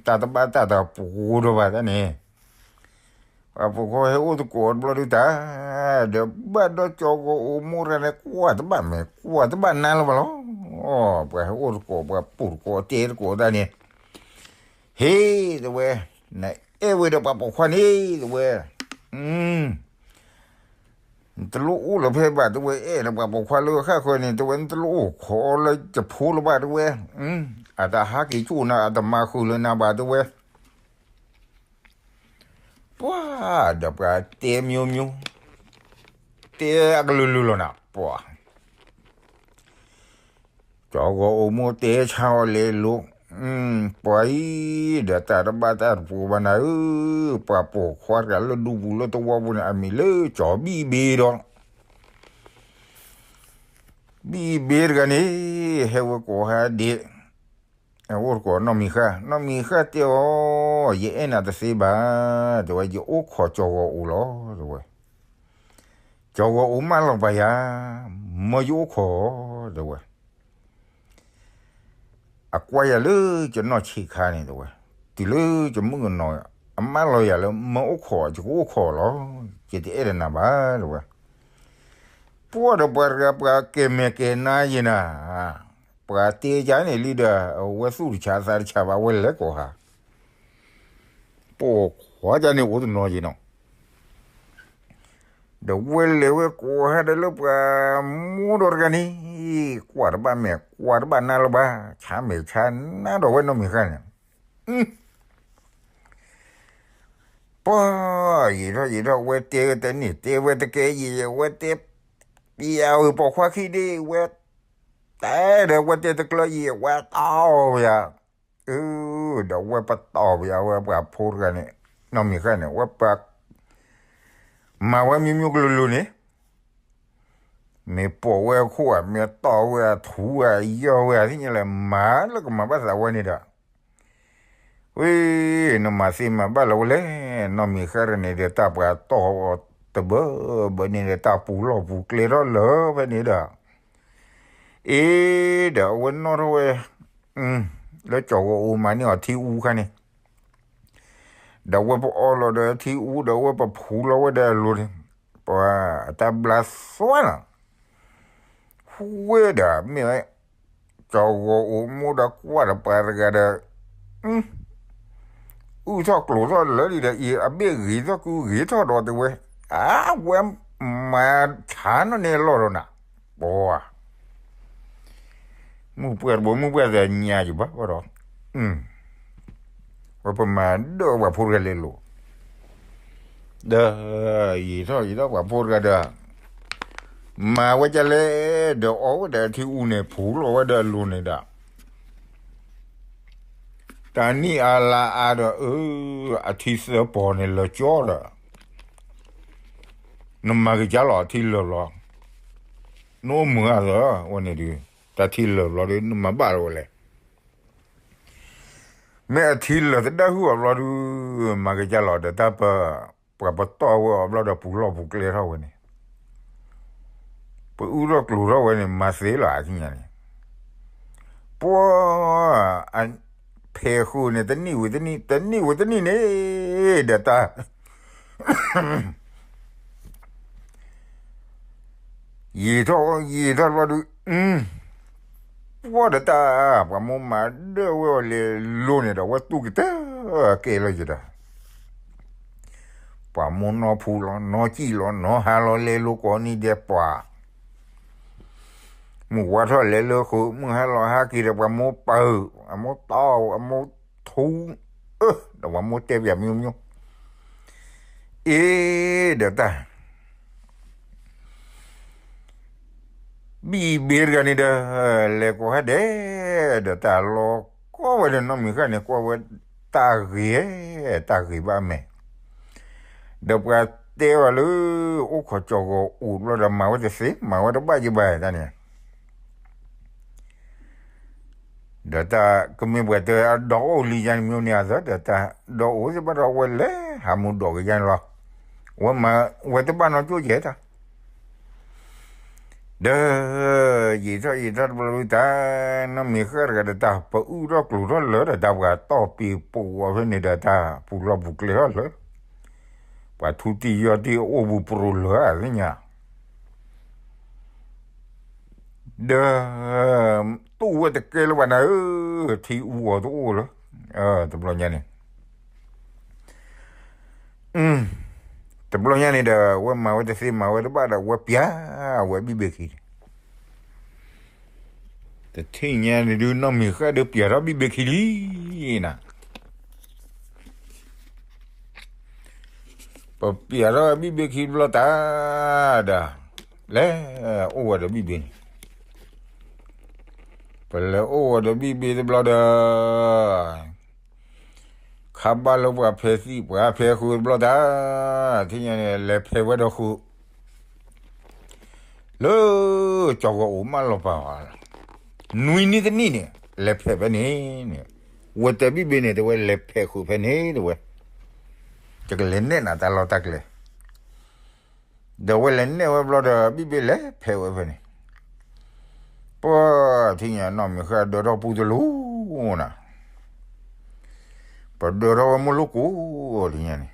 တၢ်တဘၣ်တၢ်တပူၤဒီးဘၣ်တၢ်န့ၣ်, ပှၤပိာ်ခွါဟဲအိၣ်တကိးတဘျီဒုးတၢ်, ဒီးဘၣ်ဒီးကၠီၤဂီၤအိၣ်မိၢ်တဂၤန့ၣ် ကွၢ်တဘၣ်မဲာ် ကွၢ်တဘၣ်နါလၢၤဘၣ်လီၤ, ပှၤဟဲအိၣ်တကိး ပှၤပူၤတကိးတဲတကိးတၢ်န့ၣ်, ဟ့ၣ် တဲဝဲ, နအဲၣ်ဝဲဒီးပှၤပိာ်ခွါန့ၣ် တဲဝဲ, နတလိၣ်အိၣ်လၢၤဖဲဘၣ် တဲဝဲ, အဲၣ်ဒီးပှၤပိာ်ခွါလၢဃၣ်ဃၢၤန့ၣ် တဲဝဲ, နတလိၣ်အိၣ်ခိးလၢယဖိလၢၤဘၣ် တဲဝဲ, အတဟးက့ၤကၠိၣ်နၤ အတမၤဃုာ်လၢၤနၤဘၣ် တဲဝဲ, ပှၤဒီးပှၤတဲမံၤမံၤ, တဲအကလုာ်လုာ်လီၤနၤ, ပှၤ ကၠီၤဂီၤအိၣ်မိၢ်တဲဆါအီၤလဲၤလိၤ, ပှၤအံၤ ဒီးတၢ်တဘၣ်တၢ်တပူၤဘၣ်နၤဧၢ, ပှၤပိာ်ခွါတဂၤလၢဒူပူၤလၢသဝီပူၤန့ၣ် အမံၤလၢကၠီၤဘံၣ်ဘ့ဒီး, ဘံၣ်ဘ့တဂၤန့ၣ် ဟဲဝဲကိးဟါဒ့း, အိၣ်တကိးနီၢ်မံၤဃၣ်, နီၢ်မံၤဃၣ်တဲအီၤ, ယအဲၣ်နၤတသ့ဘၣ်, တဲဝဲ ယအိၣ်ခိးကၠီၤဂီၤအိၣ်လီၤ တဲဝဲ, ကၠီၤဂီၤအိၣ်မၢလီၤပာ်ယၤ, မၢယအိၣ်ခိး, တဲဝဲ အကွၢ်ယၤလၢယနီၢ်ဆံးခါန့ၣ် တဲဝဲ, တုၤလၢယမုၣ်ကနီၤ အမၢလီၤယၤလၢမၢအိၣ်ခိး ယကအိၣ်ခိးလီၤ, ယတအဲၣ်ဒီးနၤဘၣ် တဲဝဲ, ပှၤဒီးပှၤတဂၤပှၤကဲၤမဲာ်ကဲၤနါယဲနၤ, ပှၤတဲယၤန့ၣ်လံဒီး အဝဲသူၣ်တဆးသးတဆးဘၣ် ဝဲလဲၤကိးဟါ ပိာ်ခွါယၤန့ၣ်အိၣ်တနီၤယဲနီၤ, ဒီးဝဲလဲၤဝဲကိးဟါဒီးလၢပှၤမိၢ်ဒီးတဂၤန့ၣ်, ကွၢ်တဘၣ်မဲာ် ကွၢ်တဘၣ်နါလၢၤဘၣ်, ဆါမဲာ်ဆါနါဒီးဝဲနီၢ်မံၤဃၣ်န့ၣ်, ပှၤ ယံာ်ထီၣ်ယံာ်ထီၣ် ဝဲတဲတန့ၢ် တဲဝဲတကဲယံာ် ဝဲတဲ ပယၤဧၢပိာ်ခွါခံဒ့ ဝဲ တဲဒီးဝဲတဲတကျၢၤယံာ် ဝဲတီၢ်ပယၤ, အၢ ဒီးဝဲပတီၢ်ပယၤဝဲပှၤဖိတဂၤန့ၣ်, နီၢ်မံၤဃၣ်န့ၣ် ဝဲပ မၤဝဲမံၤမံၤကလုာ်ကလုာ်န့ၣ်, မ့ၢ်ပိာ်ဝဲအခိၣ်ဧါ မ့ၢ်တီၢ်ဝဲအထူဧါ ယီၢ်ဝဲဧါ သ့ၣ်ညါလဲၣ် မၤလၢကမၤဘၣ်သးဝဲန့ၣ်ဒီး, ဝ့ၢ် နမၤသ့မၤဘၣ်လၢၤဝဲလဲၣ်, နီၢ်မံၤဃၣ်တဂၤန့ၣ်ဒီး တၢ်ပှၤတီၢ်အီၤတဘၢဘၢန့ၣ်ဒီး တၢ်ပူၤလီၢ်ပူၤကျဲထီၣ်လၢၤဖဲန့ၣ်ဒီး, အ့ ဒီးအဝဲနီၣ်ထီၣ်ဝဲ လၢကၠီၤဂီၤအိၣ်မၤန့ၢ်အီၤထံအူခါန့ၣ်, ဒီးဝဲပအီလီၤဒီးထံအူ ဒီးဝဲပဖူလီၤဝဲဒီးအလိၤန့ၣ်, ပှၤအတၢ်ဘျါသွါလီၤ, ဝ့ၢ်ဒီးမ့ၢ်ဝဲ ကၠီၤဂီၤအိၣ်မိၢ်ဒီးကွၢ်ဒီးပှၤတဂၤဒီး, အုၣ်ထီၣ်ကျိၤထီၣ်လၢာ်ဒီး အံၤအဘ့ၣ်ဂ့ၤထီၣ်ကုဂ့ၤထီၣ်ဒီးတဲဝဲ, အဝဲမၤဆါနီၣ်န့ၣ်လီၢ်ဒီးနၤ, ပှၤ မုၢ်ပှၢ်တဘိ မုၢ်ပှၢ်သးညါယဘၣ်ဝဲဒီး, ဝဲပမၤဒၢၣ်ပှၤဖိတဂၤလဲၤလိၤ, ဒီးယံာ်ထီၣ်ယံာ်ထီၣ်ပှၤဖိတဂၤဒီး, မၤဝဲဒ်လဲၣ်, ဒီးအီၣ်ဝဲဒီးအထံအူန့ၣ် ဖူလီၤဝဲဒီးအလိၤန့ၣ်ဒီး, တၢ်နံၣ်အါလါအါဒီး အၢ, အထံသၢပီၤန့ၣ်လၢာ်ကၠီဒီး, နမၤက့ၤကၢလီၤအထံလၢာ်ဘျီ, နအိၣ်မုာ်အသးဝဲန့ၣ်ဒုး, တၢ်ထံလၢာ်ဘျီဒီး နမၤဘၣ်လီၤဝဲလဲၣ်. မ့ၢ်အထံလၢာ်တဒၣ်ဟုၣ်အဘျီဒုး, မၤက့ၤကၢလီၤဒီးတၢ်ပၢ, ပှၤပတီၢ်ဝဲအီၤဘျီဒီး ပူၤလီၢ်ပူၤကျဲထီၣ်ဝဲန့ၣ်, ပအုၣ်ထီၣ်ကျိၤထီၣ်ဝဲန့ၣ် မၤသ့လီၤအသ့ၣ်ညါန့ၣ်, ပှၤ ဖဲးဃုာ်န့ၣ် တနံၣ်ဝံၤတနံၣ် တနံၣ်ဝံၤတနံၣ်န့ၣ်, ဒီးတၢ် ယံာ်ထီၣ်ယံာ်ထီၣ်ဘျီဒုး, ပှၤဒီးတၢ်, ပှၤမိၢ်မၤဒၢၣ်ဝဲအီၤလဲၤလိၤန့ၣ်ဒီး ဝဲတူၢ်ကတၢၢ်ကဲလၢယဒီး, ပှၤမိၢ်နီၢ်ဖူလီၤ နီၢ်စံၣ်လီၤ နီၢ်ဟါလီၤ လဲၤလိၤကိးနံၤဒဲးပှၤ မုၢ်ဝါထီၣ်လဲၤလၢဃုာ် မုၢ်ဟါလီၤဟါက့ၤဒီး ပှၤမိၢ်ပၢ်, အမိၢ်တီၢ် အမိၢ်ထူ, အၢ, ဒီးပှၤမိၢ်တဲပၠးမံမံ, အ့, ဒီးတၢ် ဘံၣ်ဘ့တဂၤန့ၣ်ဒီး လဲၤကိးဟဲဒဲး, ဒီးတၢ်လီၤကီဝဲဒီးနီၢ်မံၤဃၣ်န့ၣ် ကွၢ်ဝဲတၢ်ဂ့ၤ, တၢ်ဂ့ၤဘၣ်မဲာ်, ဒီးပှၤတဲအီၤလၢ အိၣ်ခိးကၠီၤဂီၤအိၣ်ဘျီဒီး မၤဝဲတသ့ မၤဝဲတဘၣ်ယဘၣ်တၢ်န့ၣ် ဒီးတၢ်ကမ့ၢ်ပှၤတဲအဒီအိၣ်လံယါန့ၣ် မ့ၢ်န့ၣ်အသး ဒီးတၢ်ဒီအိၣ်သ့ၣ်ဘၣ်ဒီး အဝဲလဲၤဟးမူဒီးကယါန့ၣ်လီၤ. ဝဲမၤဝဲတဘၣ်နီတကဲတၢ်, ဒီး ယံာ်ထီၣ်ယံာ်ထီၣ်တဘျီဒုးတၢ်, နီၢ်မံၤဃၣ်တဂၤဒီးတၢ် ပအုၣ်ထီၣ်ကျိၤထီၣ်လၢာ်ဒီးတၢ် ပှၤတီၢ်ပ့ၤပိာ်အီၤဖဲန့ၣ်ဒီးတၢ် ပူၤလီၢ်ပူၤကျဲထီၣ်လၢာ်, ပှၤထူတံၢ်ယီၢ်တံၢ်အိၣ်ပူၤပရိၤလၢာ်ဧါသ့ၣ်ညါ ဒီး တူၢ်ဝဲတကဲလၢၤဘၣ်နၤဧၢ, ထံအူအီၤတအိၣ်လၢၤ, တဘျီညါန့ၣ်, တဘျီညါန့ၣ်ဒီး ဝဲမၤဝဲတသ့မၤဝဲတဘၣ်ဒီး ဝဲပျးဝဲဘံၣ်ဘ့ခံန့ၣ်, တထံၣ်ညါန့ၣ်ဒုး နီၢ်မံၤဃၣ်ဒုးပျးထီၣ်ဘံၣ်ဘ့ခံလံနၤ ပပျးထီၣ်ဘံၣ်ဘ့ခံတဘျီတၢ်ဒီး လဲၤအိၣ်ဝဲဒီးဘံၣ်ဘ့န့ၣ်, ပလဲၤအိၣ်ဝဲဒီးဘံၣ်ဘ့တဘျီဒီး ခါဘၣ်လၢပှၤဖဲးသံၣ်ပှၤဖဲးဃုာ်တဘျီတၢ်, ထံၣ်ညါန့ၣ် လဲၤဖဲးဝဲဒီးဃုာ် လၢကၠီၤဂီၤအိၣ်မးလီၤပာ်, နွံနံၤတနံၣ်န့ၣ် လဲၤဖဲးဖဲန့ၣ်န့ၣ်, ဝဲတဲဘံၣ်ဘ့န့ၣ် တဲဝဲလဲၤဖဲးဃုာ်ဖဲန့ၣ်တဲဝဲ, ယကလဲၤနဲၣ်နၤတၢ်လီၢ်တၢ်ကျဲ, ဒီးဝဲလဲၤနဲၣ်ဝဲဘျီဒီး ဘံၣ်ဘ့လဲၤဖဲးဝဲဖဲန့ၣ်, ပှၤထံၣ်ညါနီၢ်မံၤဃၣ်ဒၢထီၣ်ပူတလူနၤ ပဒၢထီၣ်ဝဲမိၢ်လိၣ်ကိးထံၣ်ညါန့ၣ်,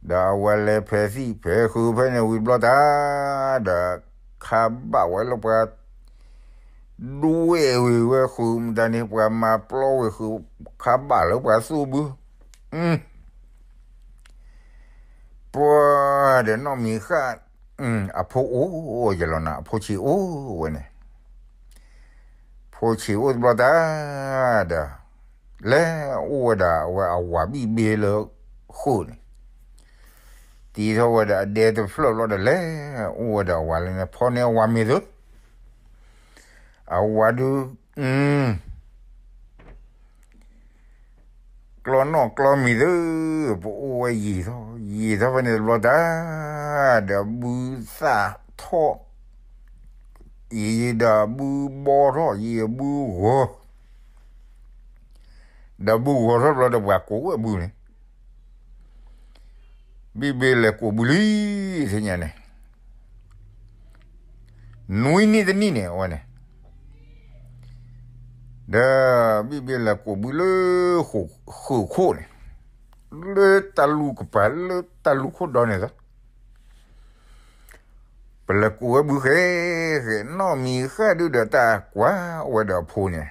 ဒီးအဝဲလဲၤဖဲးသံၣ်ဖဲးဃုာ်ဖဲန့ၣ်ဝံၤတဘျီတၢ်, ဒီးခါဘၣ်ဝဲလၢပှၤ ဒွဲၣ်ဝံၤဝဲဃုာ်မတၤန့ၣ် ပှၤမၤပျီဝံၤဃုာ်, ခါဘၣ်လၢပှၤသူၣ်ဘု ပှၤဒီးနီၢ်မံၤဃၣ် အဖိအိၣ်ယလီၤနၤ အဖိဆံးအိၣ်ဝဲန့ၣ်, ဖိဆံးအိၣ်တဘျီတၢ်ဒီး လဲၤအိၣ်ဝဲဒၣ်အဝဲအဝၤဘံၣ်ဘ့လၢဃုာ်န့ၣ်, တံၤထီၣ်ဝဲဒၣ်အဒဲတဖျၢၣ်ဘျီဒီး လဲၤအိၣ်ဝဲဒၣ်အဝၤလၢန့ၣ် ဖီန့ၢ်အဝၤမ့ၤသု အဝၤဒုး ကျီနီၣ်ကျီမံၤသု, ပအိၣ်ဝဲယံာ်ထီၣ် ယံာ်ထီၣ်ဖဲန့ၣ်တဘျီတၢ်, ဒီးဘုသၣ်ထီၣ်, ယံာ်ဒီးဘုဘီထီၣ် ယံာ်ဘုဂီၤ, ဒီးဘုဂီၤထီၣ်တဘျီဒီးပှၤကိးဝဲဘုန့ၣ် ဘံၣ်ဘ့လဲၤကိးဘုလံ သ့ၣ်ညါန့ၣ်, နွံနံၤတနံၣ်န့ၣ် အဝဲန့ၣ်, ဒီးဘံၣ်ဘ့လဲၤကိးဘုလၢ ဃုာ်ခိၣ်န့ၣ်, လၢတၢ်လူၢ်ကပၤ လၢတၢ်လူၢ်ခိၣ်ဒီန့ၣ်သီ, ပလဲၤကိးဝဲဘုဃဲ, ဃဲနီၢ်မံၤဃၣ်ဒုဒီးတၢ်ကွၢ်ဝဲဒီးအဖိန့ၣ်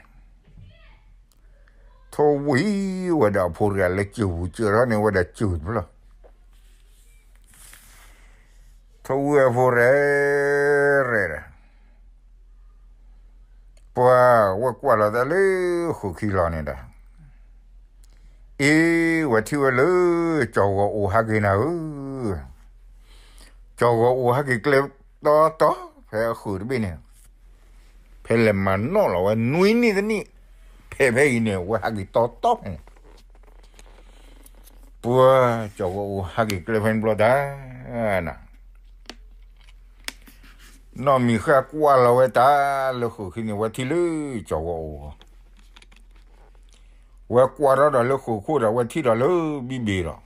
ထိၣ်ဝံၤဝဲဒီးအဖိတဂၤလၢစၢၤပူၤ စၢၤထီၣ်န့ၢ်ဝဲဒီးစၢၤတဖျၢၣ်, ထိၣ်ဝံၤအဖိရဲၣ်ရဲၣ်ဒီး ပှၤဝဲကွၢ်လီၤတၢ်လၢဃုာ်ခံလီၤန့ၣ်ဒီး, အ့ ဝဲထံၣ်ဝဲလၢ ကၠီၤဂီၤအိၣ်ဟးက့ၤနၤဧၢ, ကၠီၤဂီၤအိၣ်ဟးက့ၤကျဲတီတီ ဖဲအဃုာ်တဘ့ၣ်န့ၣ်, ဖဲလဲၤမၤနီၣ်လီၤဝဲနွံနံၣ်တနံၣ်, ဖဲဖဲအံၤန့ၣ် ဝဲဟးက့ၤတီတီဖဲန့ၣ်, ပှၤကၠီၤဂီၤအိၣ်ဟးက့ၤကျဲဖဲန့ၣ်ဘျီတၢ် နီၢ်မံၤဃၣ်ကွၢ်လီၤဝဲတၢ်လၢဃုာ်ခံန့ၣ် ဝဲထံၣ်လၢကၠီၤဂီၤအိၣ်, ဝဲကွၢ်ထီၣ်ဒီးလၢဃုာ်ခိၣ်ဒီး ဝဲထံၣ်ဒီးလၢ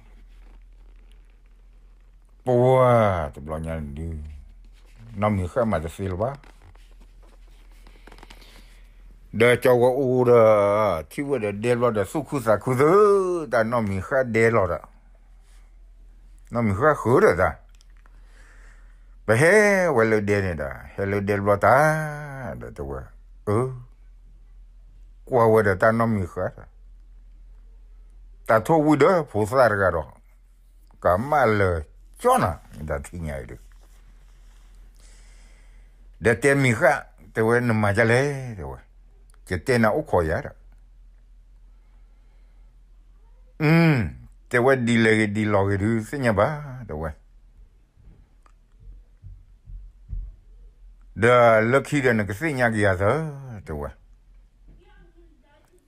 ဘံၣ်ဘ့ၣ်ဒီး, ပှၤတဘျီညါဒုး နီၢ်မံၤဃၣ်မၤတသ့လၢၤဘၣ်. ဒီးကၠီၤဂီၤအိၣ်ဒီး ထံၣ်ဝဲဒီးဒဲဘျီဒီး သူၣ်ခုသးခုသၢ, တၢ်နီၢ်မံၤဃၣ်ဒဲလီၤဒီး, နီၢ်မံၤဃၣ်ဃုာ်ဒီးတၢ်, ပဟဲဝဲလၢဒဲန့ၣ်ဒီး ဟဲလၢဒဲတဘျီတၢ်, ဒီးတဲဝဲ, အၢ, ကွၢ်ဝဲဒီးတၢ်နီၢ်မံၤဃၣ်ဒီး တၢ်ထိၣ်ဝံၤဒီးဖိသၣ်တဂၤဒီး ကမၣ်လၢာ်ကၠီနၤ တၢ်ထံၣ်ညါအံၤဒီး, ဒီးတဲမံၤဃၣ်, တဲဝဲနမၤဒ်လဲၣ် တဲဝဲ, ယတဲနၤအိၣ်ခိးယၤဒီး, အ, တဲဝဲဒ်လဲၣ်ဂ့ၤဒ်လဲၣ်ဂ့ၤဒုးသ့ၣ်ညါဘၣ် တဲဝဲ ဒီးလၢခံဒီးနကသ့ၣ်ညါက့ၤယၤသၢ, တဲဝဲ,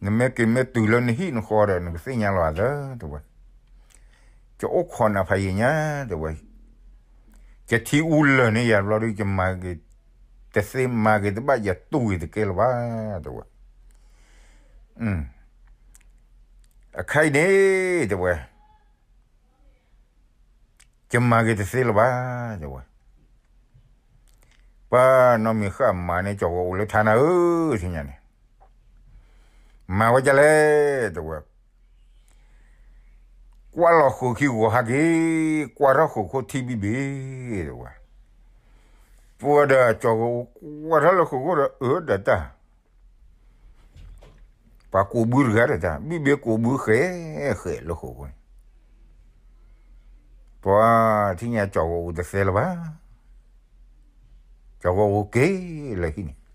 နမ့ၢ်က့ၤမ့ၢ်တုၤလၢနဟံၣ်နဃီဒီး နကသ့ၣ်ညါလီၤသၢ, တဲဝဲ, ယအိၣ်ခိးနၤဖးယံာ်ညါ, တဲဝဲ, ယထံၣ်အူလၢာ်န့ၢ်ယၤဘျီဒုး ယမၤက့ၤတသ့ မၤက့ၤတဘၣ် ယတူၢ်က့ၤတကဲလၢၤဘၣ်, တဲဝဲ, အခါအံၤန့ၣ်, တဲဝဲ ယမၤက့ၤတသ့လၢၤဘၣ်, တဲဝဲ, ပှၤနီၢ်မံၤဃၣ်မၤန့ၢ်ကၠီၤဂီၤအိၣ်လၢထါနၤဧၢ, ထံၣ်ညါန့ၣ်, မၤဝဲဒ်လဲၣ်, တဲဝဲ, ကွၢ်လီၤဃုာ်ခံဂီၤဟးက့ၤ, ကွၢ်ထီၣ်ဃုာ်ခိၣ်ထံဘံၣ်ဘ့ၣ်, တဲဝဲ, ပှၤဒီးကၠီၤဂီၤအိၣ်ကွၢ်ထီၣ်လၢဃုာ်ခိၣ်ဒီး အၢ ဒီးတၢ် ပှၤကိးဘုတဂၤဒီးတၢ် ဘံၣ်ဘ့ၣ်ကိးဘုဃဲးဃဲးလၢဃိာ်ဝဲ, ပှၤထံၣ်ညါကၠီၤဂီၤအိၣ်တသဲလၢၤဘၣ်, ကၠီၤဂီၤအိၣ်က့ၤလၢဟံၣ်န့ၣ်, ကၠီၤဂီၤ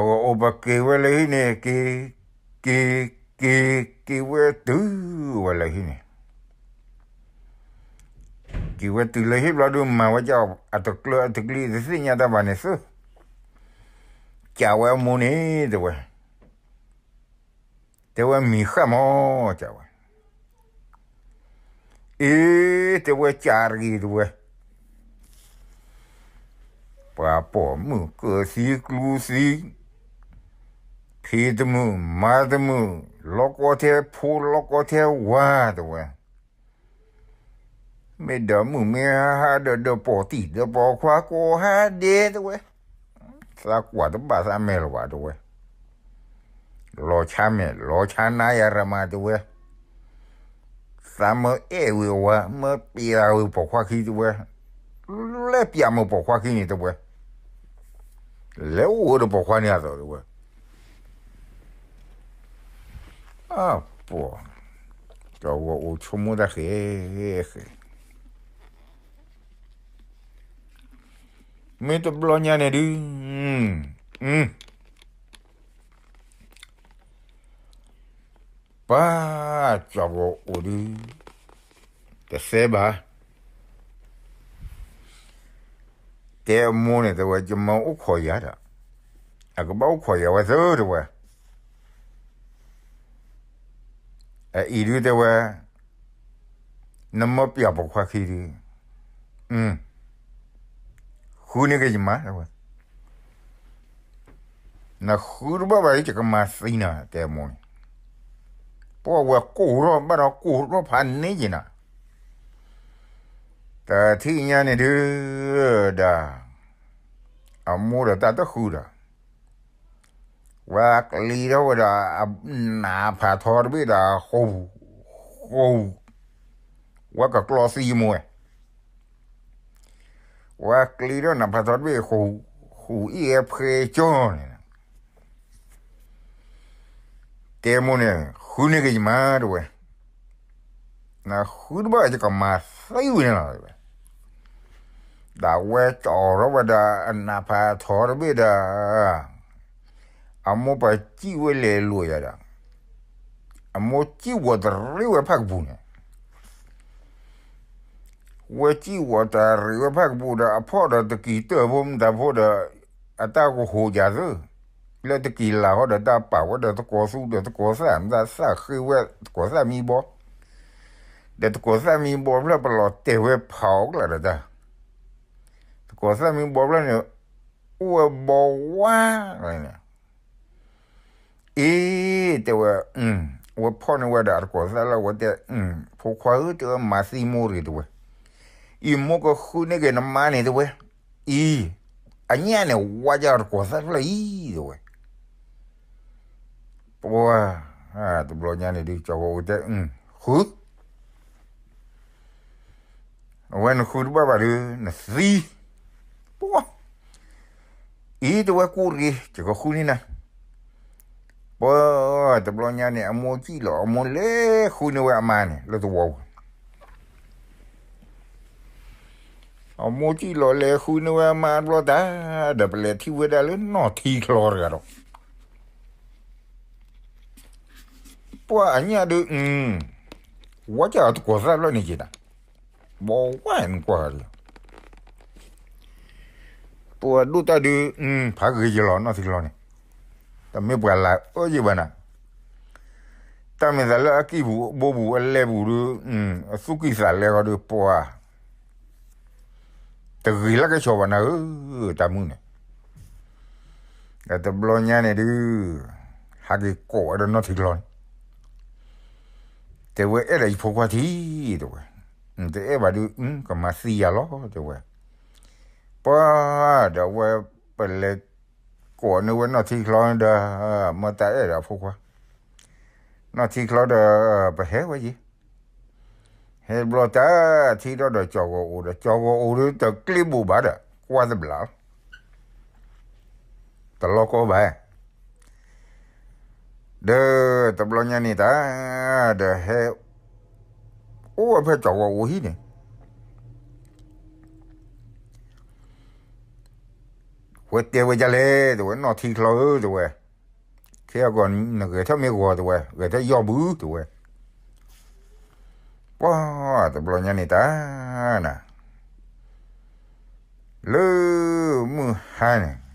အိၣ်ပက့ၤဝဲလၢဟံၣ်န့ၣ် က့ၤ, က့ၤ, က့ၤ, က့ၤဝဲတုၤဝဲလၢဟံၣ်န့ၣ် က့ၤဝဲတုၤလၢဟံၣ်ဘျီဒုး မၤဝဲဒ်အတကျၢၤအတကျံၤ တသ့ၣ်ညါတၢ်ဘၣ်န့ၣ်သု, ကးဝဲအမိၢ်န့ၣ် တဲဝဲ, တဲဝဲမံၤဃၣ်မး ကးဝဲ, အ့ တဲဝဲကးတဂ့ၤ တဲဝဲ, ပှၤပိာ်မုၣ်ကၢၢ်သံကျူသံ, ဖံးတမုာ်မၤတမုာ်, လီၤကီထဲဖိလီၤကီထဲဝၤ တဲဝဲ မ့ၢ်ဒီးမုၣ်မ့ၢ်ဟါဟါဒီး ဒီးပိာ်တံၢ်ဒီးပိာ်ခွါကိးဟါဒဲး တဲဝဲ, သးကွၢ်တဘၣ်သးမဲာ်လၢၤဘၣ် တဲဝဲ, လီၤဆါမဲာ်လီၤဆါနါယၤရမၤ တဲဝဲ, သးမၢအဲၣ်ဝံၤအဝၤ မၢပျးဝံၤပိာ်ခွါခံ တဲဝဲ, လဲၤပျးမုာ်ပိာ်ခွါခံန့ၣ် တဲဝဲ, လဲၤအိၣ်ဝဲဒီးပိာ်ခွါန့ၣ်အသိး တဲဝဲ အပှၤ, ကၠီၤဂီၤအိၣ်ဆိကမိၣ်တၢ်ဃဲးဃဲး, မ့ၢ်တဘျီညါန့ၣ်ဒုး, ပၢ်, ကၠီၤဂီၤအိၣ်ဒုး, တသဲဘၣ် တဲအမိၢ်န့ၣ် တဲဝဲ ယမၢအိၣ်ခိးယၤဒီး, အကဘၣ်အိၣ်ခိးယၤဝဲသၢ တဲဝဲ, အအံၤဒုး တဲဝဲ, နမၢပျးပိာ်ခွါခံဒုး, ဃုန့ၢ်က့ၤယမါ တဲဝဲ, နဃုတဘၣ်ဘၣ်ဒုး ယကမၤသံနၤ တဲအမိၢ်န့ၣ်, ပှၤဝဲကိးထီၣ်ဘၣ်ဒီးကိးထီၣ်ဖးန့ၢ်က့ၤနၤ တထံၣ်ညါန့ၣ်ဒုး ဒီး အမိၢ်ဒီးတၢ်တဃုာ်ဒီး ဝဲကျံးထီၣ်ဝဲဒီး နးဖးထီတဘ့ၣ်ဒီး ဃူ, ဃူ, ဝဲကကျီသံမိၢ်ဝဲ, ဝဲကျံးထီၣ်နးဖးထီတဘ့ၣ် ဃူ, ဃူအံၤဖဲကၠီန့ၣ်, တဲမိၢ်န့ၣ် ဃုန့ၢ်က့ၤယမါ တဲဝဲ, နဃုတဘၣ်ယကမၤသံဝဲန့ၣ်လီၤ တဲဝဲ. ဒီးဝဲကၠီထီၣ်ဝဲဒီးအနးဖးထီတဘ့ၣ်ဒီး အမိၢ်ပစံၣ်ဝဲလဲၤလိာ်ယၤဒီး အမိၢ်စံၣ်ဝီၤတရံးဝဲဖးကပူၤန့ၣ်, ဝဲစံၣ်ဝီၤတရံးဝဲဖးကပူၤဒီး အဖီၣ်ဒီးတကံၤတၢၢ်ဖိမတၤဖိဒီး အတၢ်ကဟူးယၤသၢ, လၢတကံၤလၢ်ဟီဒီးတၢ်ပာ်ဝဲဒီးသကိးသူဒီးသကိးသၣ် မတၤသၣ်ဃ့ဝဲသကိးသၣ်မံဘီ, ဒီးသကိးသၣ်မံဘီဖျၢၣ်ပလီၤတဲာ်ဝဲဖးအီၤကျါဒီးတၢ်, သကိးသၣ်မံဘီဖျၢၣ်န့ၣ် အိၣ်ဝဲဘီဝါန့ၣ် အ့ တဲဝဲ, ဝဲဖီၣ်န့ၢ်ဝဲဒီးအသကိးသၣ်လၢဝဲတဲ, ဖိခွါဧၢ တဲဝဲ, မၤသံမိၢ်ရ့ၣ် တဲဝဲ, အံၤမိၢ်ကဃုန့ၢ်က့ၤနမါန့ၣ် တဲဝဲ, အံၤ အညၣ်န့ၣ် ဝါယၢ်အသကိးသၣ်ဖျၢၣ်အံၤ တဲဝဲ. ပှၤ တဘျီညါန့ၣ်ဒုး ကၠီဂီၤအိၣ်တဲ, ဃု အဝဲနဃုတဘၣ်ဘၣ်ဒီး နသံ, ပှၤ အံၤ တဲဝဲ ကူၣ်ရ့ၣ် ယကဃုန့ၢ်နၤ, ပှၤ တဘျီညါန့ၣ် အမိၢ်စံၣ်လီၤ အမိၢ်လဲၤဃုန့ၢ်ဝဲအမါန့ၣ် လၢသဝီပူၤ, အမိၢ်စံၣ်လီၤလဲၤဃုန့ၢ်ဝဲအမါတဘျီတၢ်, ဒီးပလဲၤထံၣ်ဝဲဒၣ်လၢနီၢ်ထံချီတဂၤဒီး ပှၤအညၣ်ဒုး, ဝါစၢ်အသကိးသၣ်ဖျၢၣ်န့ၣ်က့ၤဒၣ်, ဘီဝါနကွၢ်လီၤ, ပှၤဒိၣ်တၢ်ဒုး, ဖးဂ့ၤယလီၤနီၢ်ထံချီန့ၣ်, တမ့ၢ်ပှၤလၢအအၢယံၤဘၣ်နၤ, တၢ်မ့ၢ်သးလၢအကံၢ်ပူၤဘိပူၤအလဲပူၤဒုး, အသူၣ်ကံၢ်သးလဲဃီဒုး ပှၤ တဂ့ၤလၢကဆီဘၣ်နၤဧၢ, တၢ်မုၣ်န့ၣ်, ဒီးတဘျီညါန့ၣ်ဒုး, ဟးက့ၤကိးဝဲဒီးနီၢ်ထံချီန့ၣ်, တဲဝဲအဲၣ်ဒိးယဖိခွါထံ, တဲဝဲ, တအဲၣ်ဘၣ်ဒုး, ကမၤသံယၤလီၤ တဲဝဲ, ပှၤ, ဒီးဝဲ, ပလဲၤကိးန့ၢ်ဝဲနီၢ်ထံချီဒီး, မ့ၢ်တၢ်အဲၣ်ဒိးအဖိခွါ, နီၢ်ထံချီဒီး, ပဟဲဝဲယံၤ ဟဲဘျီတၢ်ထံၣ်ထီၣ်ဒီးကၠီဂီၤအိၣ်ဒီး ကၠီဂီၤအိၣ်ဒီးတကျ့ဘိးဘၣ်ဒီး ကွၢ်တဘျီလီၤ, တလီၤကီဘၣ်, ဒီးတဘျီညါန့ၣ်တၢ်, ဒီးဟဲ, အိၣ်ဝဲဖဲကၠီဂီၤအိၣ်ဟံၣ်န့ၣ် ဝဲတဲဝဲဒ်လဲၣ် တဲဝဲ နီၢ်ထံချီဧၢ တဲဝဲ, ခဲအံၤနဂဲၤထၢၣ်မ့ၢ်ဂီၤ တဲဝဲ ဂဲၤထၢၣ်ယီၢ်ဘု တဲဝဲ, ပှၤ, တဘျီညါန့ၣ်တၢ်, နၤ, လၢ, မုၢ်ဟါန့ၣ်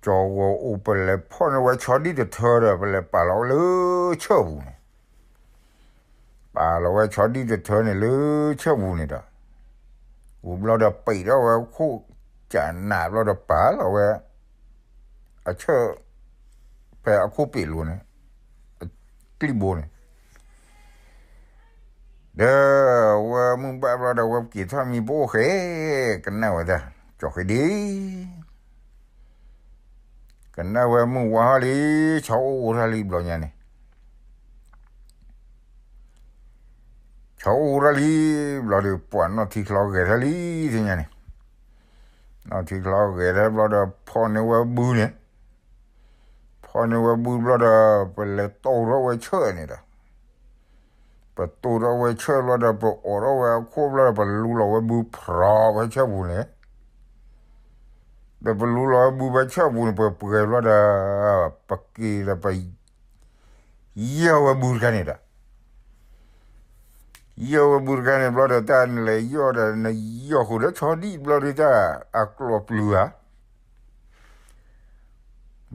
ကၠီဂီၤအိၣ်ပလဲၤဖီၣ်န့ၢ်ဝဲဆီဒံၣ်တထၢဒီး ပလဲၤပာ်လီၤဝဲလၢဆၢၣ်ပူၤန့ၣ်, ပာ်လီၤဝဲဆီဒံၣ်တထၢန့ၣ်လၢဆၢၣ်ပူၤန့ၣ်ဒီး, ဝံၤဘျီဒီးပံာ်ထီၣ်ဝဲခိၣ်ကနးဘျီဒီးပာ်လီၤဝဲ, အဆၢၣ်, ဖဲအခိၣ်ပ့ာ်လိၤန့ၣ်, ကျံၣ်ဘိန့ၣ် ဒီးဝဲမုၢ်ဘၣ်ဘျီဒီး ဝဲက့ၤထီၣ်မံၤပိၢ်ဃဲ, ကနၣ်ဝဲဒၣ်, ကၠီဃ့ဒ့, ကနၣ်ဝဲမုၢ်ဝါထီၣ်လံ, ဆီအိၣ်အိၣ်ထီၣ်လံဘျီညါန့ၣ်, ဆီအိၣ်အိၣ်ထီၣ်လံ, ဘျီဒီးပှၤနီၢ်ထံချီဂဲၤထီၣ်လံ, သ့ၣ်ညါန့ၣ်, နီၢ်ထံချီဂဲၤထီၣ်ဘျီဒီးဖီၣ်န့ၢ်ဝဲဘုန့ၣ် ဖီၣ်န့ၢ်ဝဲဘုဘျီဒီး ပလဲၤတိၢ်ထီၣ်ဝဲဆၢၣ်န့ၣ်ဒီး, ပတိၢ်ထီၣ်ဝဲဆၢၣ်ဘျီဒီး ပအိးထီၣ်ဝဲအခိၣ်ဘျီဒီး ပလူလီၤဝဲဘုဖြီးဝဲဆၢၣ်ပူၤန့ၣ်, ဒီးပလူလီၤဝဲဘုဖဲဆၢၣ်ပူၤန့ၣ် ပပှဲၤဘျီဒီး, ပက့ၤဒီးပ ယီၢ်ဝဲဘုတခါန့ၣ်ဒီး, ယီၢ်ဝဲဘုတခါန့ၣ်ဘျီဒီး တၢ်နလဲၤယီၢ်ဒီး နယီၢ်ဃုာ်ဒီးဆီဒံၣ်ဘျီဒီး တၢ်အကျိၤပျုၤဧါ,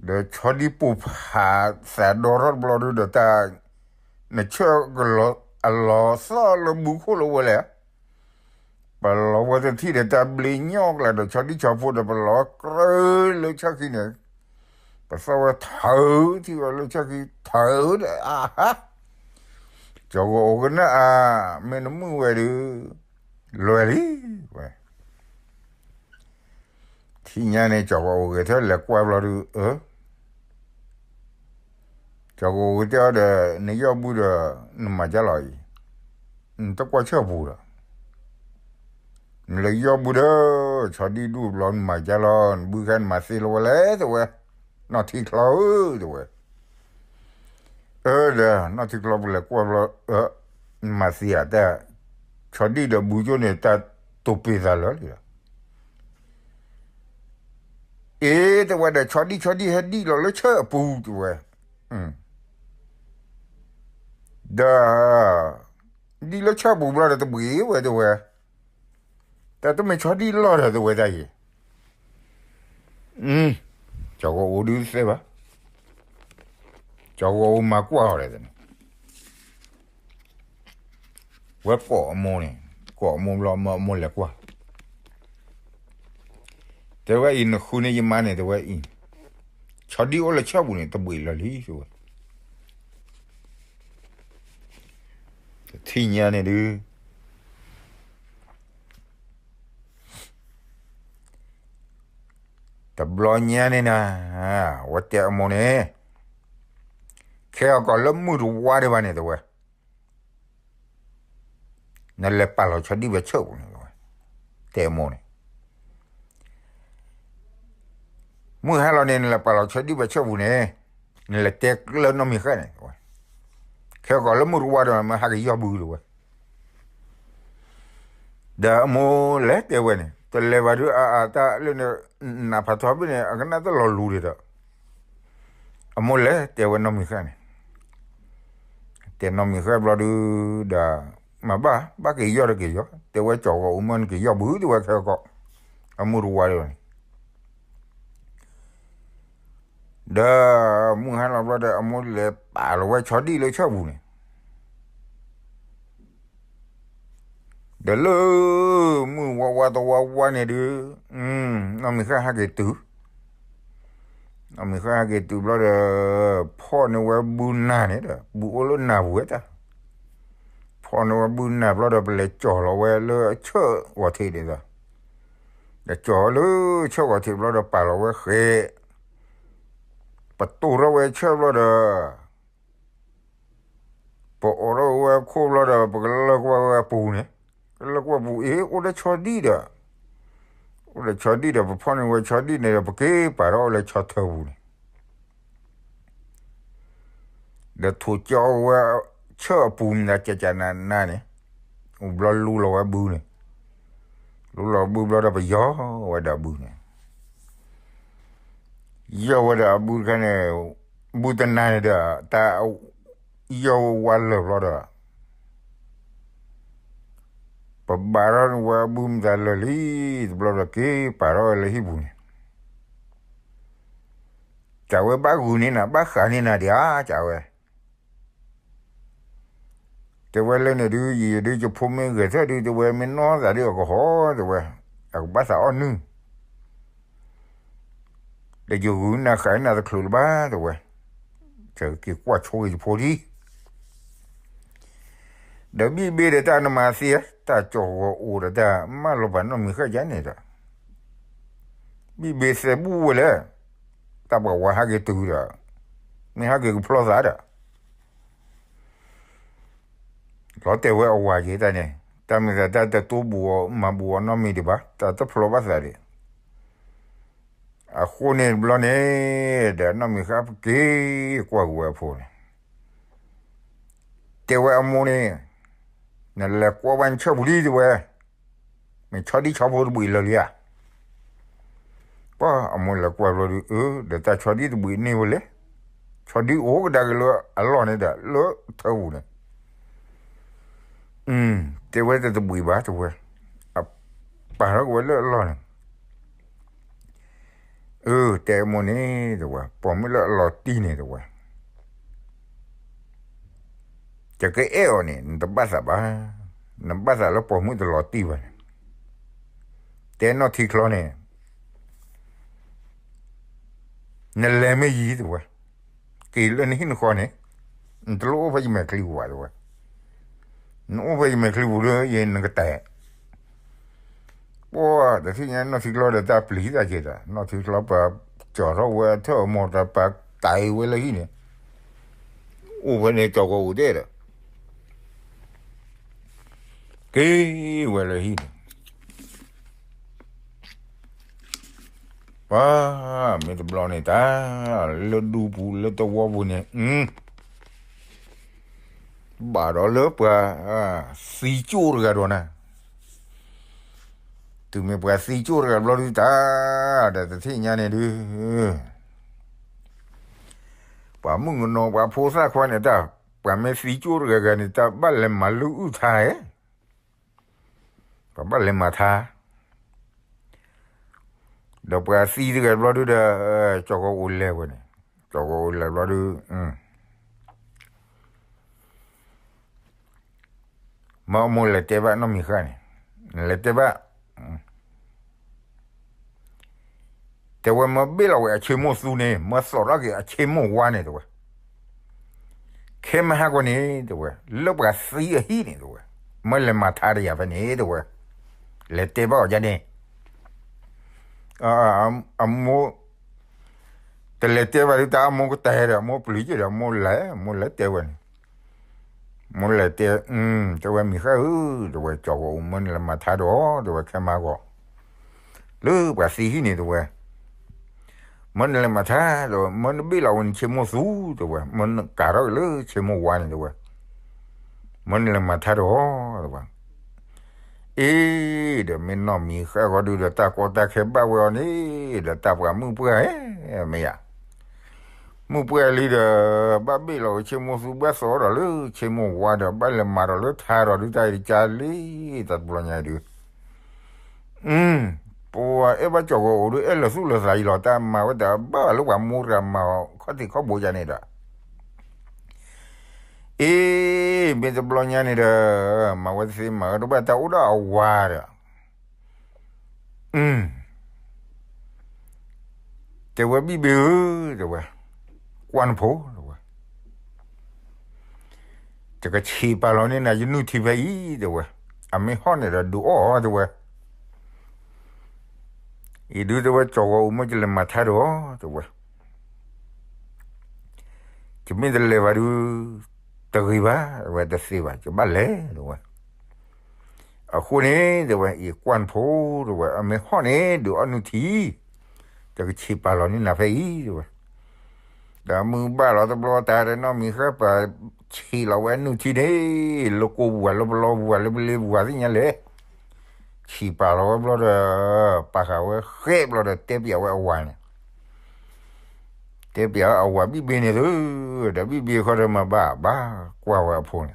ဒီးဆီဒံၣ်ပိၢ်ဖးသးဒီထီၣ်တဘျီဒီး တၢ် နဆၢၣ်ကလီၤအလီၤသီၣ်လၢဘုခိၣ်လၢဝဲလဲၣ်, ပလီၤဝဲတထံၣ်ဒီးတၢ်ဘျ့ညီကျါဒီး ဆီဒံၣ်ဆီဖိဒီး ပလီၤကြၢးလၢဆၢၣ်ခံန့ၣ်, ပသီၣ်ဝဲထၢၣ်ထံၣ်ဝဲလၢဆၢၣ်ခံထၢၣ်ဒီး အဟါ, ကၠီဂီၤအိၣ်ကနၣ်အါ, မ့ၢ်နမုၢ်ဝဲဒီး လွဲၢ်လံဝဲ ထံၣ်ညါန့ၣ် ကၠီဂီၤအိၣ်ဂဲၤထၢၣ်လဲၤကွၢ်ဘျီဒီး အၢ ကၠီဂီၤအိၣ်ကတဲအီၤဒီး နယီၢ်ဘုဒီး နမၤကၢ်လီၤအံၤ, နတကွၢ်ဆၢၣ်ပူၤဒီး နလဲၤယီၢ်ဘုဒီး ဆီဒံၣ်ဒူၣ်ဘျီ နမၤကၢ်လီၤ နဘုခါနမၤသ့လီၤဝဲလဲၣ် တဲဝဲ, နီၢ်ထံချီဧၢ တဲဝဲ. အၢ ဒီး နီၢ်ထံချီ ပလဲၤကွၢ်ဘျီ, မၤသံဧါ တၢ်, ဆီဒံၣ်ဒီးဘုကၠိန့ၣ် တၢ်တိာ်ပ့ၤသးလၢာ်လံဒီး, အ့ တဲဝဲဒီး ဆီဒံၣ် ဆီဒံၣ်ဟဲဒံၣ်လီၤလၢဆၢၣ်အပူၤ တဲဝဲ, ဒီး ဒံၣ်လၢဆၢၣ်ပူၤဘျီဒီးတဘှံးဝဲ တဲဝဲ, တၢ်တမ့ၢ်ဆီဒံၣ်လီၢ်ဒီး တဲဝဲတၢ်အံၤ, ကၠီၤဂီၤအိၣ်ဒုးသ့ဘၣ်, ကၠီၤဂီၤအိၣ်မၤကွၢ်အီၤဒီးန့ၣ် ဝဲကိးအမိၢ်န့ၣ်, ကိးအမိၢ်ဘျီ အမိၢ်လဲၤကွၢ်, တဲဝဲအံၤ နဃုန့ၢ်ယမါန့ၣ် တဲဝဲအံၤ, ဆီဒံၣ်အိၣ်လၢဆၢၣ်ပူၤန့ၣ် တဘှံးလၢာ်လံ တဲဝဲ. တထံၣ်ညါန့ၣ်ဒုး တဘျီညါန့ၣ်နၤ, ဝဲတဲအမိၢ်န့ၣ်, ခဲအကီးလၢမုၢ်တဝါဒံးဘၣ်န့ၣ် တဲဝဲ, နလဲၤပာ်လီၤဆီဒံၣ်ဝဲဆၢၣ်ပူၤန့ၣ် တဲဝဲ, တဲအမိၢ်န့ၣ်, မုၢ်ဟါလီၤန့ၣ် နလဲၤပာ်လီၤဆီဒံၣ်ဝဲဆၢၣ်ပူၤန့ၣ်, နလဲၤတဲလၢနီၢ်မံၤဃၣ်န့ၣ် တဲဝဲ, ခဲကီးလၢမုၢ်တဝါဒီး မ့ၢ်ဟးက့ၤယီၢ်ဘု တဲဝဲ. ဒီးအမိၢ်လဲၤတဲဝဲန့ၣ် တလဲၤဘၣ်ဒုး အအတၢ်လၢန့ၣ်, နးဖးထီဘ့ၣ်န့ၣ် အကနၣ်တလီၤလူၤဒံးဒီး, အမိၢ်လဲၤတဲဝဲနီၢ်မံၤဃၣ်န့ၣ်, တဲနီၢ်မံၤဃၣ်ဘျီဒုး, ဒီး, မၤဘၣ် ဘၣ်က့ၤယီၢ်တက့ၤယီၢ် တဲဝဲ, ကၠီၤဂီၤအိၣ်မၢ် နက့ၤယီၢ်ဘု တဲဝဲ, ခဲကီး အမုၢ်တဝါဒံးန့ၣ် ဒီးမုၢ်ဟါလီၤဘျီဒီး အမိၢ်လဲၤပာ်လီၤဝဲဆီဒံၣ်လၢဆၢၣ်ပူၤန့ၣ်, ဒီးလၢမုၢ်ဝါဝါတဝါဝါန့ၣ်ဒုး, နီၢ်မံၤဃၣ်ဟဲက့ၤတုၤ, နီၢ်မံၤဃၣ်ဟဲက့ၤတုၤဘျီဒီး, ဖီၣ်န့ၢ်ဝဲဘုနၢ်န့ၣ်ဒီး ဘုအိၣ်လၢနၢ်ပူၤဝဲတၢ်, ဖီၣ်န့ၢ်ဝဲဘုနၢ်ဘျီဒီး ပလဲၤကၠီၤလီၤဝဲလၢဆၢၣ်ဂီၤထံးဒ်သိး, ဒီးကၠီၤလၢဆၢၣ်ဂီၤထံးဘျီဒီး ပာ်လီၤဝဲဃဲး, ပတိၢ်ထီၣ်ဝဲဆၢၣ်ဘျီဒီး ပအိးထီၣ်ဝဲခိၣ်ဘျီဒီး ပကလၢကွၢ်ဝဲပူၤန့ၣ်, ကလၢကွၢ်ပူၤ အ့ အိၣ်ဒီးဆီဒံၣ်ဒီး, အိၣ်ဒီးဆီဒံၣ်ဒီး ပဖီၣ်န့ၢ်ဝဲဆီဒံၣ်န့ၣ်ဒီး ပက့ၤပာ်ထီၣ်အီၤလၢဆီထၢပူၤန့ၣ်, ဒီးထိးကၠီဝဲဆၢၣ်အပူၤမတၤ ကကနးနးန့ၣ်, အိၣ်ဘျီလူလီၤဝဲဘုန့ၣ်, လူလီၤဘုဘျီဒီး ပယီၢ်ဝဲဒီးအဘုန့ၣ် ယီၢ်ဝဲဒီးအဘုတခါန့ၣ်, ဘုတနၤန့ၣ်ဒီး တၢ်, ယီၢ်ဝဲဝါလၢာ်ဘျီဒီး, ပဘၣ်ထီၣ်န့ၢ်ဝဲအဘုမတၤလၢာ်လံ, တဘျီဒီးက့ၤပာ်ထီၣ်ဝဲလၢဟံၣ်ပူၤန့ၣ်, ကးဝဲဘၣ်ဂုာ်န့ၢ်နၤ ဘၣ်ဃးန့ၢ်နၤဒံးဧါ ကးဝဲ တဲဝဲလၢန့ၣ်ဒုး ယံာ်ဒုး ယဖိမ့ၢ်ဂဲၤထၢၣ်ဒုး တဲဝဲ မ့ၢ်နီၢ်သးဒုးအကဟီၣ် တဲဝဲ, အကဘၣ်သးအီၣ်နုၢ်, ဒီးယဂုာ်နၤဃးနၤတချုးလၢၤဘၣ် တဲဝဲ, ကက့ၤကွၢ်ဆိက့ၤယဖိဒံး, ဒီးဘံၣ်ဘ့ၣ်ဒီးတၢ်နမၤသ့ တၢ်ကၠီၤဂီၤအိၣ်ဒီးတၢ်မၢလီၤပာ်နီၢ်မံၤဃၣ်ယါန့ၣ်ဒီး, ဘံၣ်ဘ့ၣ်သဲဘူၣ်ဝဲလဲၣ်, တၢ်ပှၤဝၤဟးက့ၤတုၤဒီး, မ့ၢ်ဟးက့ၤကဖျီသးဒီး လီၤတဲာ်ဝဲအဝၤက့ၤတၢ်န့ၣ်, တၢ်မ့ၢ်သးတၢ်တတိၢ်ဘူးအီၤမၤဘူးအီၤနီတမံၤဒံးဘၣ်, တၢ်တဖျီဘၣ်သးဒံး, အဃိန့ၣ်တဘျီန့ၣ်, ဒီးနီၢ်မံၤဃၣ်က့ၤကွၢ်က့ၤဝဲအဖိန့ၣ်, တဲဝဲအမိၢ်န့ၣ်, နလဲၤကွၢ်ဘၣ်နဆၢၣ်ပူၤလံတဲဝဲ, မ့ၢ်ဆီဒံၣ်ဆီဖိတဘှံးလၢာ်လံဧါ ပှၤအမိၢ်လဲၤကွၢ်ဘျီဒုး အၢ ဒီးတၢ်ဆီဒံၣ်တဘှံးန့ၢ်ဝဲလဲၣ်, ဆီဒံၣ်အိၣ်ကဒါက့ၤလၢအလီၢ်န့ၣ်ဒီး လၢထၢပူၤန့ၣ်, တဲဝဲတတဘှံးဘၣ်တဲဝဲ, အပာ်ထီၣ်က့ၤဝဲလၢအလီၢ်န့ၣ်, အၢ တဲအမိၢ်န့ၣ်တဲဝဲ ပိာ်မုၣ်လၢအလီၤတံၢ်န့ၣ်တဲဝဲ ယကအဲၣ်အီၤန့ၣ် နတဘၣ်သးဘၣ်, နဘၣ်သးလၢပိာ်မုၣ်တလီၤတံၢ်ဘၣ်န့ၣ်, တဲနီၢ်ထံချီန့ၣ်, နလဲၤမ့ၢ်ယံၤတဲဝဲ, က့ၤလၢနဟံၣ်နဃီန့ၣ်, နတလိၣ်အိၣ်ဖဲယမဲာ်ချံပူၤဘၣ်တဲဝဲ, နအိၣ်ဖဲယမဲာ်ချံပူၤဒီး ယနကတဲာ် ပှၤတထံၣ်ညါနီၢ်ထံချီဒီးတၢ်ပျံၤတၢ်က့ၤဒီး နီၢ်ထံချီပာ်ကၠီၤထီၣ်ဝဲအထၢၣ်အမိၢ်တၢ်ပာ်တၢ်အံၤဝဲလၢဟံၣ်န့ၣ်, အိၣ်ဖဲန့ၣ်ကၠီၤကအိၣ်ဒဲးဒီး က့ၤဝဲလၢဟံၣ်န့ၣ်, ပှၤ မ့ၢ်တဘျီန့ၣ်တၢ် လၢဒူပူၤလၢသဝီပူၤန့ၣ် ဘၣ်ဒီးလၢပှၤ သံကၠိၣ်တဂၤဒီးနၤ, တုၤမ့ၢ်ပှၤသံကၠိၣ်တဂၤဘျီဒုတၢ် ဒီးတထံၣ်ညါန့ၣ်ဒု ပှၤမုၣ်ကနီၤပှၤဖိသၣ်ခွါန့ၣ်တၢ် ပှၤမ့ၢ်သံကၠိၣ်တဂၤဂၤန့ၣ် တၢ်ဘၣ်လဲၤမၤလုၢ်အုၣ်ထါဧါ, ပှၤဘၣ်လဲၤမၤထါ ဒီးပှၤသံတဂၤဘျီဒုဒီး ကၠီၤကီၤအိၣ်လဲၤဝဲန့ၣ်, ကၠီၤကီၤအိၣ်လဲၤဘျီဒု မၢအမိၢ်လဲၤတဲဘၣ်နီၢ်မံၤဃၣ်န့ၣ်, နလဲၤတဲဘၣ် တဲဝဲမၢဘ့ၣ်လီၤဝဲအဆ့မိၢ်သူန့ၣ် မၢသီၣ်ထီၣ်က့ၤအဆ့မိၢ်ဝါန့ၣ်တဲဝဲ, ခဲမဟါကီန့ၣ်တဲဝဲ လၢပှၤသံအဟံၣ်န့ၣ်တဲဝဲ, မၢလဲၤမၤထါတယၤဖဲန့ၣ်တဲဝဲ, လဲၤတဲဘၣ်အီၤဒ်န့ၣ် အမိၢ် တလဲၤတဲဘၣ်ဒုတၢ်အမိၢ်ကတဲဒီး အမိၢ်ပျံၤက့ၤဒီး အမိၢ်လဲၤ အမိၢ်လဲၤတဲဝဲန့ၣ်, မိၢ်လဲၤတဲ တဲဝဲမံၤဃၣ်ဧၢ တဲဝဲ ကၠီၤကီၤအိၣ် မၢနလဲၤမၤထါဒီးအီၤ တဲဝဲ ခဲမဟါကီ လၢပှၤသံဟံၣ်န့ၣ်တဲဝဲ, မၢနလဲၤမၤထါဒီး မၢနဘ့ၣ်လီၤဝဲနဆ့မိၢ်သူတဲဝဲ မၢနကၤထီၣ်က့ၤလၢဆ့မိၢ်ဝါန့ၣ်တဲဝဲ, မၢနလဲၤမၤထါဒီးအီၤတဲဝဲ အ့ ဒီးမ့ၢ်နီၢ်မံၤဃၣ်ဃီဒုဒီး တၢ်ကီတၢ်ခဲဘၣ်ဝဲအီၤန့ၣ် ဒီးတၢ်ပှၤမုၣ်ပှၢ်ဧၢ မ့ၢ်ယၤ, မုၣ်ပှၢ်လံဒီး ဘၣ်ဘ့ၣ်လီၤဝဲဆ့မိၢ်သူ ဘၣ်သီၣ်ဒီးလၢဆ့မိၢ်ဝါဒီး ဘၣ်လဲၤမၤဒီးလၢထါဒီးဒုတၢ်အံၤတကါလံ, တၢ်တဘျီညါဒု ပှၤအဲၣ်ဘၣ်ကၠီၤကီၤအိၣ်ဒု အဲၣ်လၢာ်သူၣ်လၢာ်သးအံၤလီၤ တၢ်မၤဝဲတၢ်ဘၣ်လၢပှၤမိၢ်တဂၤမၤခီၣ်ထံးခီၣ်ဘိယါန့ၣ်ဒီး အ့ မ့ၢ်တဘျီညါန့ၣ်ဒီး မၤဝဲတသ့မၤဝဲတဘၣ် တၢ်အိၣ်ဒီးအဝၤဒီး တဲဝဲဘံၣ်ဘ့ၣ်ဧၢ တဲဝဲ, ကွၢ်နဖိ တဲဝဲ, ယကဆံးပာ်လီၤန့ၢ်နၤယနုၢ်ထံဖဲအံၤ တဲဝဲ, အမ့ၢ်ဟီၣ်န့ၣ်ဒီးဒုးအီၣ်အီၤ တဲဝဲ, အံၤဒုတဲဝဲ ကၠီၤဂီၤအူမၢယလဲၤမၤထါဒီးအီၤ တဲဝဲ ယမ့ၢ်တလဲၤဘၣ်ဒုး တဂ့ၤဘၣ် တဲဝဲ တသ့ဘၣ် ယဘၣ်လဲၤ တဲဝဲ, အဃိန့ၣ် တဲဝဲ အံၤကွၢ်နဖိ တဲဝဲ အမ့ၢ်ဟီၣ်န့ၣ် ဒုးအီၣ်နုၢ်ထံ, ယကဆံးပာ်လီၤန့ၢ်နၤဖဲအံၤ တဲဝဲ, ဒီးမုၢ်ဘၣ်လီၤတဘျီတၢ်ဒီး နီၢ်မံၤဃၣ်ပၤဆံးလီၤဝဲနုၢ်ထံန့ၣ် လၢကိပူၤဧါ လၢပလီပူၤဧါ လၢပလ့ပူၤဧါသ့ၣ်ညါလဲၣ်, ဆံးပာ်လီၤဝဲဘျီဒီး ပာ်ဃာ်ဝဲဃဲးဘျီဒီး တဲပျးဝဲအဝၤန့ၣ် တဲပျးဝဲအဝၤဘံၣ်ဘ့ၣ်န့ၣ်သု, ဒီးဘံၣ်ဘ့ၣ်ခီဒီးမၤဘၣ်ဘၣ်ကွၢ်ဝဲအဖိန့ၣ်,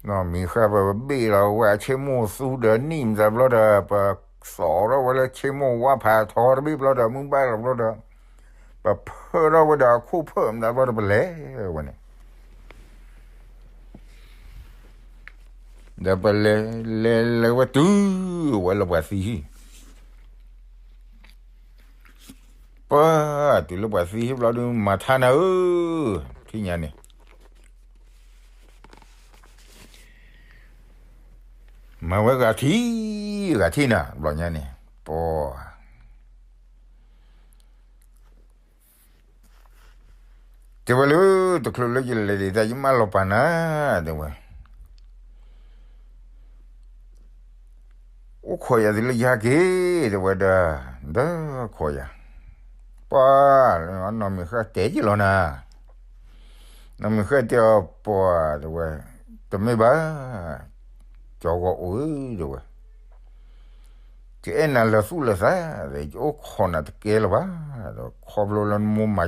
နီၢ်မံၤဃၣ်ပၤဘ့ၣ်လီၤဝဲအဆ့မိၢ်သူဒီးနံၣ်မတၤဘျီဒီး ပသီၣ်ထီၣ်ဝဲလၢဆ့မိၢ်ဝါဖးထီတဘ့ၣ်ဘျီဒီး မုၢ်ဘၣ်လီၤဘျီဒီး ပဖၢထီၣ်ဝဲဒီးအခိၣ်ဖၢၣ်မတၤဘျီဒီး ပလဲၤဝဲန့ၣ် ဒီးပလဲၤ လဲၤလဲၤဝဲတုၤဝဲလၢပှၤသံဟံၣ်, ပှၤတုၤလၢပှၤသံဟံၣ်ဘျီဒုး မၤထါနၤဧၢ, ထံၣ်ညါန့ၣ် မၤဝဲဂၤထံၣ် ဂၤထံၣ်နၤ ဘျီညါန့ၣ်, ပှၤ တဲဝဲလၢ တချုးလၢယလဲၤဒံးတၢ် ယမၢလီၤပာ်နၤ တဲဝဲ, အိၣ်ခိးယၤတုၤလၢယဟဲက့ၤ တဲဝဲဒီး, ဒီးခိးယၤ, ပှၤ နီၢ်မံၤဃၣ်တဲယလီၤနၤ, နီၢ်မံၤဃၣ်တဲအီၤ ပှၤ တဲဝဲ, တမ့ၢ်ဘၣ် ကၠီဂီၤအိၣ်ဧၢ တဲဝဲ ယအဲၣ်နၤလၢာ်သူၣ်လၢာ်သး ယအိၣ်ခိးနၤတကဲလၢၤဘၣ်, ဒီးခီဖျိလၢနမိၢ်မၤ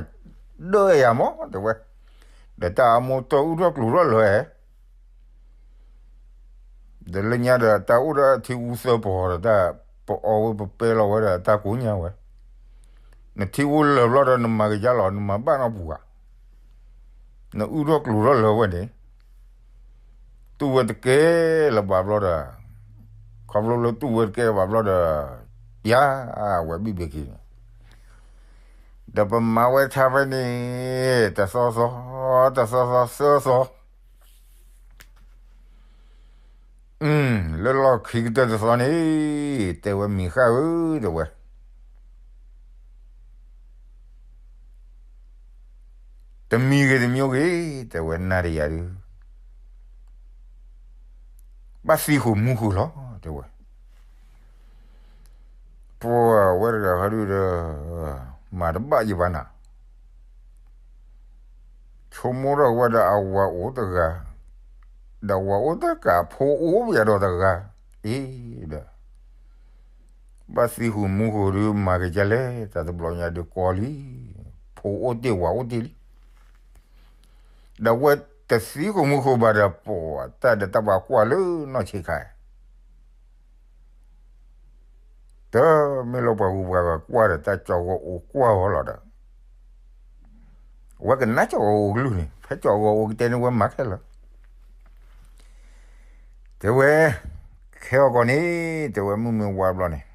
ဒၢယၤမး တဲဝဲ, ဒီးတၢ်အမိၢ်တၢ်အူထီၣ်ကျိၤထီၣ်လၢာ်ဧါ, ဒီးလၢညါဒီးတၢ်အိၣ်ဒီးထံအူသၢပီၤဒီးတၢ် ပအီဝဲပပဲလီၤဝဲဒီးတၢ်ကိးညါဝဲ, နထံအိၣ်လၢာ်ဘျီဒီးနမၤကယါလီၤ နမၤဘၣ်နီတပူၤဧါ, နအူထီၣ်ကျိၤထီၣ်လၢာ်ဝဲန့ၣ် တူၢ်ဝဲတကဲလၢၤဘၣ်ဘျီဒီး, ခီဖျိလၢတူၢ်ဝဲတကဲလၢၤဘၣ်ဘျီဒီး, ပျါဝဲဘံၣ်ဘ့ၣ်ခံန့ၣ်, ဒီးပမၤဝဲထါဖဲန့ၣ် တသီသီ, တသီသီသၢသီ, လၢလီၢ်ခံကတၢၢ်တသီန့ၣ်, တဲဝဲမံၤဃၣ်ဧၢ, တဲဝဲ တမံၤဂ့ၤတမံၤဂ့ၤ, တဲဝဲနၤဒီးယၤဒုး, ဘၣ်သံဃုာ်မူဃုာ်လီၤ, တဲဝဲ, ပှၤဝဲ ဒုးဒီး မၤတဘၣ်ယဘၣ်နၤ, ဆိကမိၣ်ထီၣ်ဝဲဒီးအဝၤအိၣ်တဂၤ, ဒီးဝၤအိၣ်တကး ဖိအိၣ်ပယၤဒီးတဂၤ, အ့ဒီး ဘၣ်သံဃုာ်မူဃုာ်ဒုး မၤက့ၤကလဲၣ်, တၢ်တဘျီညါဒုးကီလံ, ဖိအိၣ်တ့ၢ်ဝၤအိၣ်တ့ၢ်လံ, ဒီးဝဲတသံဃုာ်မူဃုာ်ဘၣ်ဒီး ပှၤတၢ်ဒီးတၢ်ပှၤကွၢ်လၢနီၢ်ဆံးခါ တမ့ၢ်လၢပှၤဂုၤပှၤဂၤကွၢ်ဒီး တၢ်ကၠီၤဂီၤအိၣ်ကွၢ်အီၤလီၤဒီး, အဝဲကနၣ်ကၠီၤဂီၤအိၣ်ကလုၢ်န့ၣ် ဖဲကၠီၤဂီၤအိၣ်ကတဲန့ၣ် ဝဲမၤခဲလၢာ်, တဲဝဲ, ခဲအံၤကီးန့ၣ် တဲဝဲ မုၢ်မ့ၢ်ဝါဘျီန့ၣ်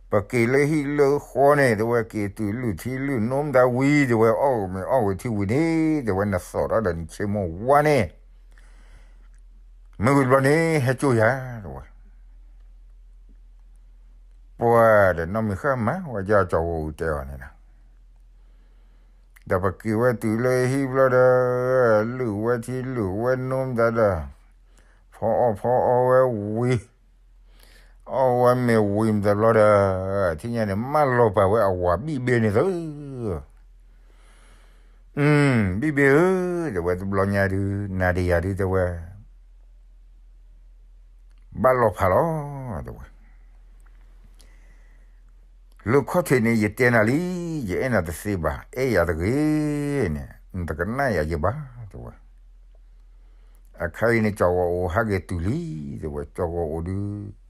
ပက့ၤလၢဟံၣ်လၢဃီန့ၣ် တဲဝဲ က့ၤတုၤလုၢ်ထံလုၢ်နိမတၤဝံၤ တဲဝဲ အီၣ်မ့ၤအီၣ်ဝံၤထံဝံၤန့ၣ် တဲဝဲ နသိးထီၣ်ဒီးနဆ့မိၢ်ဝါန့ၣ် မ့ၢ်ဝံၤဘျီန့ၣ် ဟဲကၠိယၤ တဲဝဲ, ပှၤဒီးနီၢ်မုၢ်ဃၣ်မၤဝဲကၠီၤကၠီၤဂီၤအိၣ်တဲအီၤန့ၣ်လီၤ, ဒီးပက့ၤဝဲတုၤလၢဟံၣ်ဘျီဒီး လုၢ်ဝဲထံလုၢ်ဝဲနိမတၤဒီး ဖီအီၣ်ဖီအီဝဲဝံၤ အီၣ်ဝဲမ့ၤဝံၤမတၤဘျီဒီး ထံၣ်ညါန့ၣ် မၢလီၤပာ်ဝဲအဝၤဘံၣ်ဘ့န့ၣ်သု, ဘံၣ်ဘ့ဧၢ, တဲဝဲ တဘျီညါဒုး နၤဒီးယၤဒုး တဲဝဲ ဘၣ်လီၤဖးလီၤ, တဲဝဲ လၢခီၣ်ထံးန့ၣ် ယတဲနၤလံ, ယအဲၣ်နၤတသ့ဘၣ်, အဲၣ်ယၤတဂ့ၤန့ၣ် နတကနၣ်ယၤယဘၣ်, တဲဝဲ, အခါအံၤန့ၣ် ကၠီၤဂီၤအိၣ်ဟးက့ၤတုၤလံ, တဲဝဲ ကၠီၤဂီၤအိၣ်ဒုး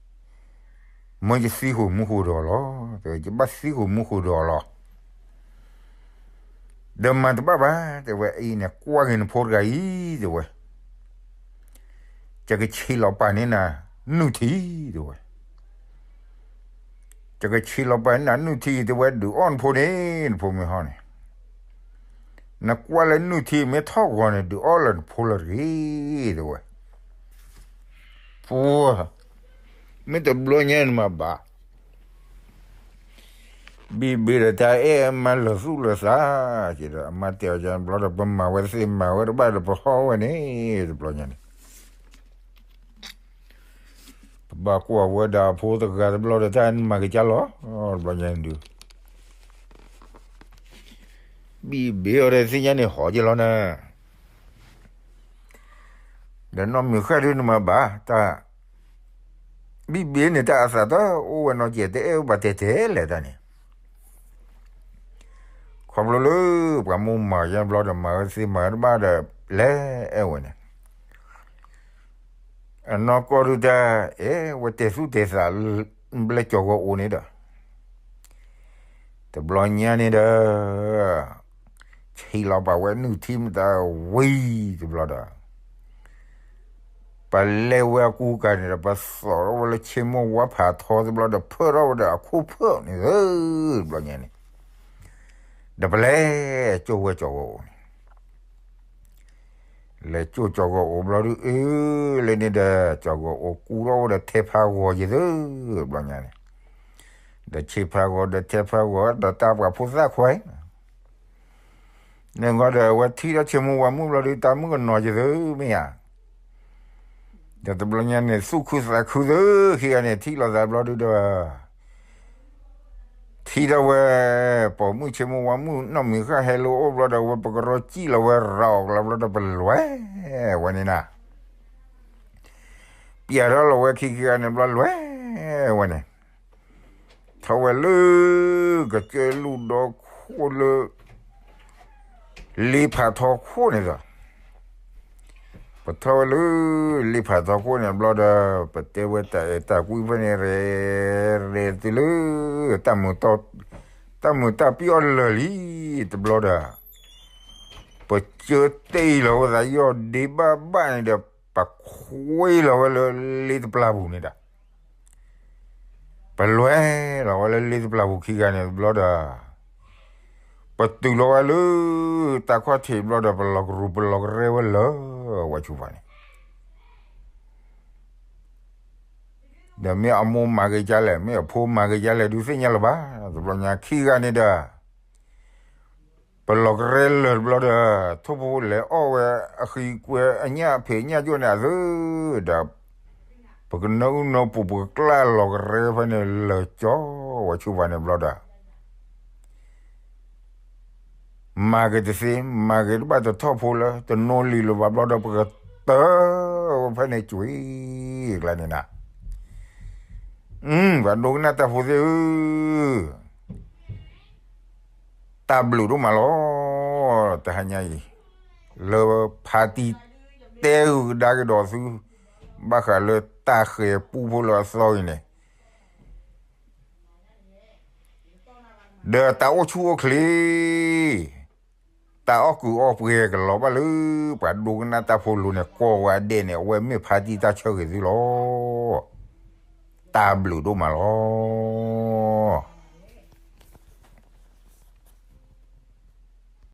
မ့ၢ်ယသံဃုာ်မူဃုာ်ဒီးအီၤလီၤ, တဲဝဲ ယဘၣ်သံဃုာ်မူဃုာ်ဒီးအီၤလီၤ, ဒီးမၤတဘၣ်ဘၣ်, တဲဝဲ အံၤန့ၣ် ကွၢ်က့ၤနဖိတဂၤအံၤ, တဲဝဲ ယကဆံးလီၤပာ်န့ၢ်နၤ နုၢ်ထံ, တဲဝဲ ယကဆံးလီၤပာ်န့ၢ်နၤ နုၢ်ထံ တဲဝဲ ဒုးအီၣ်နဖိန့ၣ် နဖိမ့ၢ်ဟီန့ၣ်, နကွၢ်လၢနုၢ်ထံမ့ၢ်ထီၣ်ဂီၤန့ၣ် ဒုးအီၣ်လၢနဖိလၢၤတဂ့ၤ တဲဝဲ, ပှၤ မ့ၢ်တဘျီညါနမၤဘၣ် ဘံၣ်ဘ့ဒီးတၢ်အဲၣ်အမါလၢာ်သူၣ်လၢာ်သး, ကဒီး အမါတဲအီၤယဘျီဒီး ပမၤဝဲသ့မၤဝဲတဘၣ်ဒီး ပဟီၣ်ဝဲန့ၣ် တဘျီညါန့ၣ်, ပဘၣ်ကွၢ်ဝဲဒၣ်အဖိတဂၤတဘျီဒီး တၢ်နမၤက့ၤကၢ်လီၤ, တဘျီညါန့ၣ်ဒုး ဘံၣ်ဘ့အီၤဒီးသ့ၣ်ညါန့ၣ် ဟီၣ်က့ၤလီၤနၤ, ဒီးနီၢ်မုၢ်ဃၣ်ဒုးနမၤဘၣ်တၢ်, ဘံၣ်ဘ့န့ၣ် တၢ်အသးတအိၣ်ဝဲနီတစဲး တအဲၣ်ဝဲဘၣ်တဲာ်တဲာ်လဲၣ်တၢ်န့ၣ်, ခီဖျိလၢ ပှၤမိၢ်မၤယါဘျီဒီး မၤဝဲသ့မၤဝဲတဘၣ်ဒီး လဲၤအဲၣ်ဝဲန့ၣ် အနီၢ်ကီၢ်ဒုးတၢ် အဲၣ်ဝဲတဲာ်သူၣ်တဲာ်သး ဘျဲၣ်ကၠီၤဂီၤအိၣ်န့ၣ်ဒီး တဘျီညါန့ၣ်ဒီး ဆံးလီၤပာ်ဝဲနုၢ်ထံမတၤဝံၤတဘျီဒီး ပလဲၤဝဲအကူကၤန့ၣ်ဒီး ပသိးထီၣ်ဝဲလၢဆ့မိၢ်ဝါဖးထီတဘျီဒီး ဖၢထီၣ်ဝဲဒီးအခိၣ်ဖၢၣ်န့ၣ် တဘျီညါန့ၣ် ဒီးပလဲၤကၠိဝဲကၠီၤဂီၤအိၣ်န့ၣ် လဲၤကၠိကၠီၤဂီၤအိၣ်ဘျီဒုး အၢ လဲၤန့ၣ်ဒီး ကၠီၤဂီၤအိၣ်ကူထီၣ်ဝဲဒီးထဲဖးဂီၤယသၢ တဘျီညါန့ၣ်, ဒီးဆ့ဖးဂီၤဒီးထဲဖးဂီၤဒီးတၢ်ပှၤဖိသၣ်ခွါ န့ၣ်ဂီၢ်ဒီး အဝဲထံၣ်ထီၣ်ဆ့မိၢ်ဝါမုၣ်ဘျီဒုး တၢ်မုၣ်ကနီၤယသၢမ့ၢ်ဧါ, ဒီးတဘျီညါန့ၣ် သူၣ်ခုသးခုသၢ ခံဂၤန့ၣ် ထံၣ်လိာ်သးဘျီဒုးဒီး ထံၣ်ထီၣ်ဝဲ ပိာ်မုၣ်ဆ့မိၢ်ဝါမုၣ် နီၢ်မံၤဃၣ်ဟဲလၢအအိၣ်ဘျီဒီး ဝဲပကရီစံၣ်လီၤဝဲရၤအီၣ်ကျါဘျီဒီး ပလဲၤဝဲန့ၣ်နၤ, ပျဲထီၣ်လီၤဝဲခံခံဂၤန့ၣ်ဘျီ လဲၤဝဲန့ၣ် ထီၣ်ဝဲလၢ ကစၢၢ်လူၢ်ဒီခိၣ်လၢ လ့ဖးထီခိၣ်န့ၣ်ဒီး ပထီၣ်ဝဲလၢ လ့ဖးထီခိၣ်န့ၣ်ဘျီဒီး ပတဲဝဲတၢ်အဲၣ်တၢ်ကွံဖဲန့ၣ် ရဲၣ်ရဲၣ်တုၤလၢ တၢ်မုာ်တၢ်ပျံၤအီၤလၢာ်လံ တဘျီဒီး ပစၢတ့ၢ်လီၤဝဲသး ယီၢ်ဒ့ဘၣ်ဘၣ်န့ၣ်ဒီး ပခွ့လီၤဝဲလၢလ့တပျၢ်ပူၤန့ၣ်ဒီး ပလဲၤလီၤဝဲလၢလ့တပျၢ်ပူၤခံဂၤန့ၣ်တဘျီဒီး ပတုၤလီၤဝဲလၢ တၢ်ခီၣ်ထံးဘျီဒီး ပလီၤကရူၢ်ပလီၤကရဲဝဲလၢာ် ဝဲဆူၣ်ဖးန့ၣ် ဒီးမ့ၢ်အမိၢ်မၤက့ၤဒ်လဲၣ် မ့ၢ်အဖိမၤက့ၤဒ်လဲၣ် ဒုးသ့ၣ်ညါလၢၤဘၣ် တဘျီညါခံဂၤန့ၣ်ဒီး ပလီၤကရဲလၢာ်တဘျီဒီး ထိၣ်ဖိလဲၤအီၣ်ဝဲအဃံကွဲအညၣ်ဖံးညၣ်ကၠိၣ်န့ၣ်အသၢ ဒီး ပကနၢအုၣ်နၢပူၤ ပကကျၢ်လီၤကရဲဖဲန့ၣ်လၢာ်ကၠီ ပှၤဆူၣ်ပှၤန့ၣ်ဘျီဒီး မၤက့ၤတသ့, မၤက့ၤတဘၣ်တထီၣ်ဖိလၢ တနီၤလံၤလၢၤဘၣ်ဘျီဒီး ပကတၢၢ်ဝဲဖဲန့ၣ်ကွံာ်ကျါန့ၣ်နၤ, ပှၤဒိကနၣ်တၢ်ဖိသ့ၣ်ဧၢ, တၢ်ဘျုးဒိၣ်မးလီၤ. တဟါညါအံၤ လၢဖါတံၢ်တဲဂုာ်ကဒါက့ၤဒီးသု ဘၣ်ဃးလၢတၢ်ဃဲၤပူဖိလၢအသီအံၤန့ၣ် ဒီးတၢ်အိၣ်ဆူၣ်အိၣ်ချ့, တၢ်အီၣ်ကုးအီပှဲၤကလီၤဘၣ်လၢ ပှၤဒိကနၣ်တၢ်ဖိလိၤန့ၣ် ကိးဂၤဒဲးန့ၣ် အဝဲမ့ၢ်ဖါတံၢ်တၢ်ဆၢဂ့ၤသုလီၤ. တၢ်ဘျုးဒိၣ်မးလီၤ.